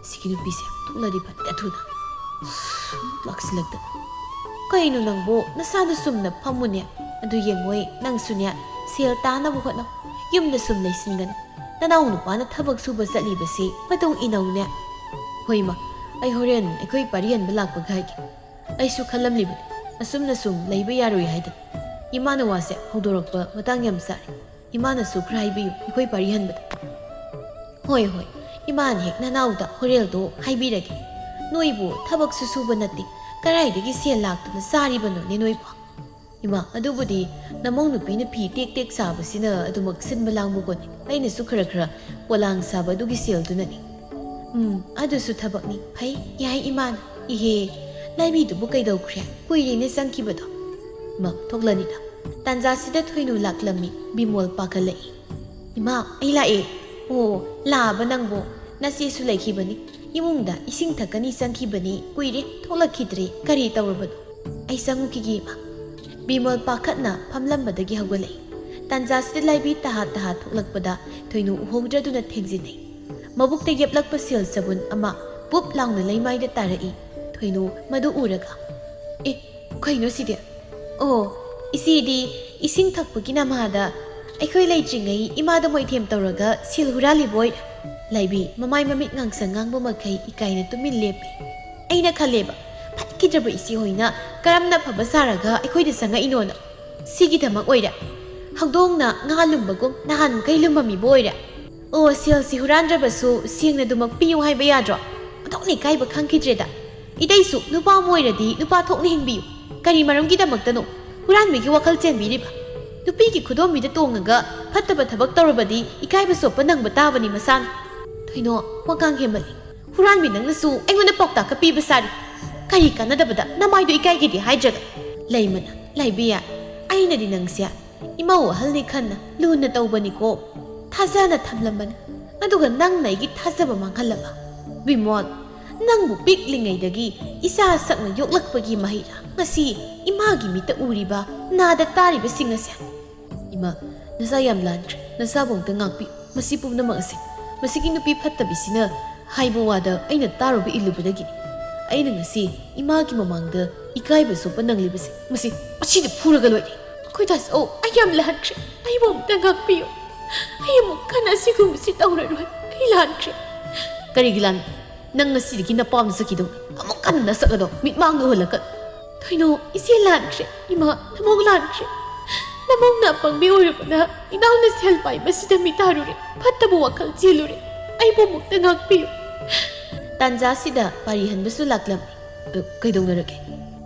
ꯁꯤꯒꯤ ꯅꯨꯄꯤꯁꯦ ꯊꯣꯛꯂꯗꯤ ꯐꯠꯇꯦ ꯊꯨꯅ꯫ ꯂꯥꯛꯁꯤꯜꯂꯛꯇꯅ꯫ "ꯀꯩꯅꯣ ꯅꯪꯕꯨ ꯅꯁꯥꯗ ꯁꯨꯝꯅ ꯐꯝꯃꯨꯅꯦ꯫ ꯑꯗꯨ ꯌꯦꯡꯉꯣꯏ ꯅꯪꯁꯨꯅꯦ ꯁꯦꯜ ꯇꯥꯅꯕ ꯍꯣꯠꯅꯧ꯫ ꯌꯨꯝꯗ ꯁꯨꯝ ꯂꯩꯁꯤꯟꯒꯅꯨ꯫ ꯅꯅꯥꯎ ꯅꯨꯄꯥꯅ ꯊꯕꯛ ꯁꯨꯕ ꯆꯠꯂꯤꯕꯁꯤ ꯃꯇꯨꯡ ꯏꯅꯧꯅꯦ꯫ ꯍꯣꯏ ꯏꯃꯥ, ꯑꯩ ꯍꯣꯔꯦꯟ ꯑꯩꯈꯣꯏ ꯄꯥꯔꯤ ꯍꯟꯕ ꯂꯥꯛꯄꯒ ꯍꯥꯏꯒꯦ꯫ ꯑꯩꯁꯨ ꯈꯜꯂꯝꯂꯤꯕꯅꯤ ꯑꯁꯨꯝꯅ ꯁꯨꯝ ꯂꯩꯕ ꯌꯥꯔꯣꯏ ꯍꯥꯏꯗꯅ꯫ ꯏꯃꯥꯅ ꯋꯥꯁꯦ ꯍꯧꯗꯣꯔꯛꯄ ꯃꯇꯥꯡ ꯌꯥꯝ ꯆꯥꯔꯦ꯫ ꯏꯃꯥꯅꯁꯨ ꯈꯔ ꯍꯥꯏꯕꯤꯌꯨ ꯑꯩꯈꯣꯏ ꯄꯥꯔꯤ ꯍꯟꯕꯗ꯫ ꯍꯣꯏ ꯍꯣꯏ, ꯏꯃꯥꯅ ꯍꯦꯛ ꯅꯅꯥꯎꯗ ꯍꯣꯔꯦꯜꯗꯣ ꯍꯥꯏꯕꯤꯔꯒꯦ꯫ ꯅꯣꯏꯕꯨ ꯊꯕꯛꯁꯨ ꯁꯨꯕ ꯅꯠꯇꯦ, ꯀꯗꯥꯏꯗꯒꯤ ꯁꯦꯜ ꯂꯥꯛꯇꯨꯅ ꯆꯥꯔꯤꯕꯅꯣꯅꯦ ꯅꯣꯏꯕꯨ? ꯏꯃꯥ, ꯑꯗꯨꯕꯨꯗꯤ ꯅꯃꯧ ꯅꯨꯄꯤꯅ ꯐꯤ ꯇꯦꯛ ꯇꯦꯛ ꯁꯥꯕꯁꯤꯅ ꯑꯗꯨꯃꯛ ꯁꯤꯟꯕ ꯂꯥꯡꯕ ꯀꯣꯟꯅꯩ꯫ ꯑꯩꯅꯁꯨ ꯈꯔ ꯈꯔ ꯄꯣꯂꯥꯡ ꯁꯥꯕ ꯑꯗꯨꯒꯤ ꯁꯦꯜꯗꯨꯅꯅꯤ꯫ ꯎꯝ, ꯑꯗꯨꯁꯨ ꯊꯕꯛꯅꯤ꯫ ꯐꯩ, ꯌꯥꯏ ꯏꯃꯥꯅ꯫ ꯏꯍꯦ, ꯂꯥꯏꯕꯤꯗꯨꯕꯨ ꯀꯩꯗꯧꯈ꯭ꯔꯦ? ꯀꯨꯏꯔꯦꯅꯦ ꯆꯪꯈꯤꯕꯗꯣ꯫ ꯃꯥ ꯊꯣꯛꯂꯅꯤꯗ꯫ ꯇꯥꯟꯖꯥꯁꯤꯗ ꯊꯣꯏꯅꯨ ꯂꯥꯛꯂꯝꯃꯤ꯫ ꯕꯤꯃꯣꯜ ꯄꯥꯈꯠꯂꯛꯏ꯫ "ꯏꯃꯥ, ꯑꯩ ꯂꯥꯛꯑꯦ"꯫ "ꯑꯣ, ꯂꯥꯛꯑꯕ ꯅꯪꯕꯣ? ꯅꯆꯦꯁꯨ ꯂꯩꯈꯤꯕꯅꯤ꯫ ꯏꯃꯨꯡꯗ ꯏꯁꯤꯡ ꯊꯛꯀꯅꯤ ꯆꯪꯈꯤꯕꯅꯤ꯫ ꯀꯨꯏꯔꯦ, ꯊꯣꯛꯂꯛꯈꯤꯗ꯭ꯔꯦ꯫ ꯀꯔꯤ ꯇꯧꯔꯕꯅꯣ?" "ꯑꯩ ꯆꯪꯉꯨꯈꯤꯒꯦ, ꯏꯃꯥ"꯫ ꯕꯤꯃꯣꯜ ꯄꯥꯈꯠꯅ ꯐꯝꯂꯝꯕꯗꯒꯤ ꯍꯧꯒꯠꯂꯛꯏ꯫ ꯇꯥꯟꯖꯥꯁꯤꯗ ꯂꯥꯏꯕꯤ ꯇꯍꯥ ꯇꯍꯥ ꯊꯣꯛꯂꯛꯄꯗ ꯊꯣꯏꯅꯨ ꯎꯍꯧꯗ꯭ꯔꯗꯨꯅ ꯊꯦꯡꯖꯤꯟꯅꯩ꯫ ꯃꯕꯨꯛꯇ ꯌꯦꯞꯂꯛꯄ ꯁꯦꯜ ꯆꯕꯨꯟ ꯑꯃ ꯄꯨꯞ ꯂꯥꯎꯅ ꯂꯩꯃꯥꯏꯗ ꯇꯥꯔꯛꯏ꯫ ꯊꯣꯏꯅꯨ ꯃꯗꯨ ꯎꯔꯒ, "ꯑꯦ, ꯀꯩꯅꯣ ꯁꯤꯗꯤ? ꯑꯣ, ꯏꯆꯦꯗꯤ ꯏꯁꯤꯡ ꯊꯛꯄꯒꯤ ꯅꯃꯥꯗ ꯑꯩꯈꯣꯏ ꯂꯩꯇ꯭ꯔꯤꯉꯩ ꯏꯃꯥꯗ ꯃꯣꯏꯊꯦꯝ ꯇꯧꯔꯒ ꯁꯦꯜ ꯍꯨꯔꯥꯜꯂꯤꯕ ꯑꯣꯏꯔꯦ"꯫ ꯂꯥꯏꯕꯤ ꯃꯃꯥꯏ ꯃꯃꯤꯠ ꯉꯥꯡꯁꯪ ꯉꯥꯡꯕ ꯃꯈꯩ ꯏꯀꯥꯏꯅ ꯇꯨꯃꯤꯟ ꯂꯦꯞꯄꯤ꯫ ꯑꯩꯅ ꯈꯜꯂꯦꯕ, ꯐꯠꯈꯤꯗ꯭ꯔꯕ ꯏꯆꯦ ꯍꯣꯏꯅ ꯀꯔꯝꯅ ꯐꯕ ꯁꯥꯔꯒ ꯑꯩꯈꯣꯏꯗ ꯆꯪꯉꯛꯏꯅꯣꯅ꯫ ꯁꯤꯒꯤꯗꯃꯛ ꯑꯣꯏꯔꯦ꯫ ꯍꯧꯗꯣꯡꯅ ꯉꯥ ꯂꯨꯝꯕꯒꯨꯝ ꯅꯍꯥꯟ ꯃꯈꯩ ꯂꯨꯝꯃꯝꯃꯤꯕ ꯑꯣꯏꯔꯦ꯫ ꯑꯣ, ꯁꯦꯜꯁꯤ ꯍꯨꯔꯥꯟꯗ꯭ꯔꯕꯁꯨ ꯁꯦꯡꯅ ꯑꯗꯨꯃꯛ ꯄꯤꯌꯨ ꯍꯥꯏꯕ ꯌꯥꯗ꯭ꯔꯣ? ꯑꯣꯟꯊꯣꯛꯅ ꯏꯀꯥꯏꯕ ꯈꯪꯈꯤꯗ꯭ꯔꯦꯗ꯫ ꯏꯇꯩꯁꯨ ꯅꯨꯄꯥ ꯑꯃ ꯑꯣꯏꯔꯗꯤ ꯅꯨꯄꯥ ꯊꯣꯛꯅ ꯍꯤꯡꯕꯤꯌꯨ꯫ ꯀꯔꯤ ꯃꯔꯝꯒꯤꯗꯃꯛꯇꯅꯣ ꯍꯨꯔꯥꯟꯕꯒꯤ ꯋꯥꯈꯜ ꯆꯦꯟꯕꯤꯔꯤꯕ? ꯅꯨꯄꯤꯒꯤ ꯈꯨꯗꯣꯝꯕꯤꯗ ꯇꯣꯡꯉꯒ ꯐꯠꯇꯕ ꯊꯕꯛ ꯇꯧꯔꯕꯗꯤ ꯏꯀꯥꯏꯕ ꯆꯣꯞꯄ ꯅꯪꯕ ꯇꯥꯕꯅꯤ ꯃꯁꯥꯅ꯫ ꯊꯣꯏꯅꯣ, ꯋꯥꯉꯥꯡ ꯍꯦꯟꯃꯜꯂꯤ꯫ ꯍꯨꯔꯥꯟꯕꯤ ꯅꯪꯅꯁꯨ ꯑꯩꯉꯣꯟꯗ ꯄꯥꯎꯇꯥꯛꯀ ꯄꯤꯕ ꯁꯥꯔꯤ꯫ ꯀꯔꯤ ꯀꯥꯟꯅꯗꯕꯗ ꯅꯃꯥꯏꯗꯣ ꯏꯀꯥꯏꯒꯦꯗꯤ ꯍꯥꯏꯗ꯭ꯔꯒ꯫ ꯂꯩꯃꯅ, ꯂꯥꯏꯕꯤꯌꯥ, ꯑꯩꯅꯗꯤ ꯅꯪꯁꯦ ꯏꯃꯧ ꯑꯍꯜꯅꯤ ꯈꯟꯅ ꯂꯨꯅ ꯇꯧꯕꯅꯤꯀꯣ꯫ ꯊꯥꯖꯅ ꯊꯝꯂꯝꯕꯅꯤ꯫ ꯑꯗꯨꯒ ꯅꯪꯅ ꯑꯩꯒꯤ ꯊꯥꯖꯕ ꯃꯥꯡꯍꯜꯂꯕ꯫ ꯕꯤꯃꯣꯜ, ꯅꯪꯕꯨ ꯄꯤꯛꯂꯤꯉꯩꯗꯒꯤ ꯏꯆꯥ ꯁꯛꯅ ꯌꯣꯛꯂꯛꯄꯒꯤ ꯃꯍꯩꯔꯥ ꯉꯁꯤ ꯏꯃꯥꯒꯤ ꯃꯤꯠꯇ ꯎꯔꯤꯕ, ꯅꯥꯗ ꯇꯥꯔꯤꯕꯁꯤꯡ ꯑꯁꯦ? ꯏꯃꯥ, ꯅꯆꯥ ꯌꯥꯝ ꯂꯥꯟꯈ꯭ꯔꯦ꯫ ꯅꯆꯥꯕꯨ ꯑꯃꯨꯛꯇ ꯉꯥꯛꯄꯤꯌꯨ꯫ ꯃꯁꯤ ꯄꯨꯝꯅꯃꯛ ꯑꯁꯤ ꯃꯁꯤꯒꯤ ꯅꯨꯄꯤ ꯐꯠꯇꯕꯤꯁꯤꯅ ꯍꯥꯏꯕ ꯋꯥꯗ ꯑꯩꯅ ꯇꯥꯔꯨꯕ ꯏꯜꯂꯨꯕꯗꯒꯤꯅꯤ꯫ ꯑꯩꯅ ꯉꯁꯤ ꯏꯃꯥꯒꯤ ꯃꯃꯥꯡꯗ ꯏꯀꯥꯏꯕ ꯆꯣꯞꯄ ꯅꯪꯂꯤꯕꯁꯦ꯫ ꯃꯁꯤ ꯃꯁꯤꯗ ꯐꯨꯔꯒ ꯂꯣꯏꯔꯦ꯫ ꯑꯩꯈꯣꯏ ꯗꯥꯁ, ꯑꯣ, ꯑꯩ ꯌꯥꯝ ꯂꯥꯟꯈ꯭ꯔꯦ꯫ ꯑꯩꯕꯨ ꯑꯃꯨꯛꯇ ꯉꯥꯛꯄꯤꯌꯨ꯫ ꯑꯩ ꯑꯃꯨꯛ ꯍꯟꯅ ꯑꯁꯤꯒꯨꯝꯕꯁꯤ ꯇꯧꯔꯔꯣꯏ꯫ ꯑꯩ ꯂꯥꯟꯈ꯭ꯔꯦ꯫ ꯀꯔꯤꯒꯤ ꯂꯥꯟ? ꯅꯪ ꯉꯁꯤꯗꯒꯤ ꯅꯄꯥꯝꯗ ꯆꯠꯈꯤꯗꯧꯅꯤ꯫ ꯑꯃꯨꯛ ꯍꯟꯅ ꯅꯁꯛ ꯑꯗꯣ ꯃꯤꯠꯃꯥꯡꯗ ꯎꯍꯜꯂꯛꯀꯅꯨ꯫ ꯊꯣꯏꯅꯨ, ꯏꯆꯦ ꯂꯥꯟꯈ꯭ꯔꯦ꯫ ꯏꯃꯥ, ꯅꯃꯧ ꯂꯥꯟꯈ꯭ꯔꯦ꯫ ꯅꯃꯧꯅ ꯑꯄꯪꯕꯤ ꯑꯣꯏꯔꯨꯕꯅ ꯏꯅꯥꯎꯅ ꯁꯦꯜ ꯄꯥꯏꯕꯁꯤꯗ ꯃꯤꯇꯥꯔꯨꯔꯦ꯫ ꯐꯠꯇꯕ ꯋꯥꯈꯜ ꯆꯦꯜꯂꯨꯔꯦ꯫ ꯑꯩꯕꯨ ꯑꯃꯨꯛꯇ ꯉꯥꯛꯄꯤꯌꯨ꯫ ꯇꯥꯟꯖꯥꯁꯤꯗ ꯄꯥꯔꯤꯍꯟꯕꯁꯨ ꯂꯥꯛꯂꯝꯃꯤ꯫ "ꯑ, ꯀꯩꯗꯧꯅꯔꯒꯦ?"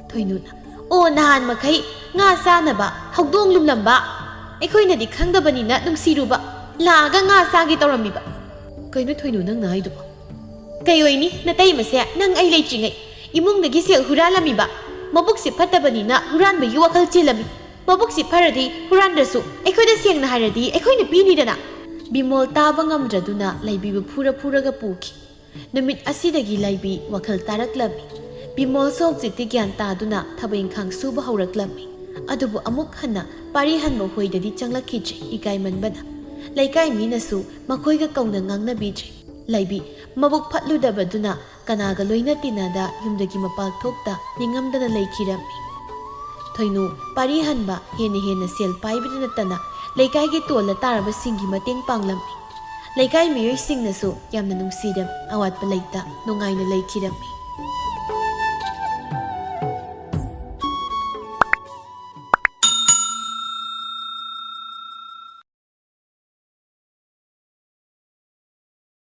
ꯊꯣꯏꯅꯨꯅ, "ꯑꯣ, ꯅꯍꯥꯟ ꯃꯈꯩ ꯉꯥ ꯆꯥꯅꯕ ꯍꯧꯗꯣꯡ ꯂꯨꯝꯂꯝꯕ, ꯑꯩꯈꯣꯏꯅꯗꯤ ꯈꯪꯗꯕꯅꯤꯅ ꯅꯨꯡꯁꯤꯔꯨꯕ, ꯂꯥꯛꯑꯒ ꯉꯥ ꯆꯥꯒꯦ ꯇꯧꯔꯝꯃꯤꯕ꯫" "ꯀꯩꯅꯣ ꯊꯣꯏꯅꯨ ꯅꯪꯅ ꯍꯥꯏꯗꯨꯕꯣ?" "ꯀꯩ ꯑꯣꯏꯅꯤ, ꯅꯇꯩꯃꯁꯦ ꯅꯪ ꯑꯩ ꯂꯩꯇ꯭ꯔꯤꯉꯩ ꯏꯃꯨꯡꯗꯒꯤ ꯁꯦꯜ ꯍꯨꯔꯥꯜꯂꯝꯃꯤꯕ꯫ ꯃꯕꯨꯛꯁꯤ ꯐꯠꯇꯕꯅꯤꯅ ꯍꯨꯔꯥꯟꯕꯒꯤ ꯋꯥꯈꯜ ꯆꯦꯜꯂꯝꯃꯤ꯫ ꯃꯕꯨꯛꯁꯤ ꯐꯔꯗꯤ ꯍꯨꯔꯥꯟꯗ꯭ꯔꯁꯨ ꯑꯩꯈꯣꯏꯗ ꯁꯦꯡꯅ ꯍꯥꯏꯔꯗꯤ ꯑꯩꯈꯣꯏꯅ ꯄꯤꯅꯤꯗꯅ꯫" ꯕꯤꯃꯣꯜ ꯇꯥꯕ ꯉꯝꯗ꯭ꯔꯗꯨꯅ ꯂꯥꯏꯕꯤꯕꯨ ꯐꯨꯔ ꯐꯨꯔꯒ ꯄꯨꯈꯤ꯫ ꯅꯨꯃꯤꯠ ꯑꯁꯤꯗꯒꯤ ꯂꯥꯏꯕꯤ ꯋꯥꯈꯜ ꯇꯥꯔꯛꯂꯝꯃꯤ꯫ ꯕꯤꯃꯣꯜꯁꯨ ꯍꯧꯖꯤꯛꯇꯤ ꯒ꯭ꯌꯥꯟ ꯇꯥꯗꯨꯅ ꯊꯕꯛ ꯏꯪꯈꯥꯡ ꯁꯨꯕ ꯍꯧꯔꯛꯂꯝꯃꯤ꯫ ꯑꯗꯨꯕꯨ ꯑꯃꯨꯛ ꯍꯟꯅ ꯄꯥꯔꯤ ꯍꯟꯕ ꯍꯣꯏꯗꯗꯤ ꯆꯪꯂꯛꯈꯤꯗ꯭ꯔꯦ, ꯏꯀꯥꯏꯃꯟꯕꯅ꯫ ꯂꯩꯀꯥꯏ ꯃꯤꯅꯁꯨ ꯃꯈꯣꯏꯒ ꯀꯧꯅ ꯉꯥꯡꯅꯕꯤꯗ꯭ꯔꯦ꯫ ꯂꯥꯏꯕꯤ ꯃꯕꯨꯛ ꯐꯠꯂꯨꯗꯕꯗꯨꯅ ꯀꯅꯥꯒ ꯂꯣꯏꯅ ꯇꯤꯟꯅꯗ ꯌꯨꯝꯗꯒꯤ ꯃꯄꯥꯜ ꯊꯣꯛꯇ ꯅꯤꯡꯉꯝꯗꯅ ꯂꯩꯈꯤꯔꯝꯃꯤ꯫ ꯊꯣꯏꯅꯨ ꯄꯥꯔꯤ ꯍꯟꯕ ꯍꯦꯟꯅ ꯍꯦꯟꯅ ꯁꯦꯜ ꯄꯥꯏꯕꯗ ꯅꯠꯇꯅ ꯂꯩꯀꯥꯏꯒꯤ ꯇꯣꯜꯂ ꯇꯥꯔꯕꯁꯤꯡꯒꯤ ꯃꯇꯦꯡ ꯄꯥꯡꯂꯝꯃꯤ꯫ ꯂꯩꯀꯥꯏ ꯃꯤꯑꯣꯏꯁꯤꯡꯅꯁꯨ ꯌꯥꯝꯅ ꯅꯨꯡꯁꯤꯔꯝꯃꯤ, ꯑꯋꯥꯠꯄ ꯂꯩꯇ ꯅꯨꯡꯉꯥꯏꯅ ꯂꯩꯈꯤꯔꯝꯃꯤ꯫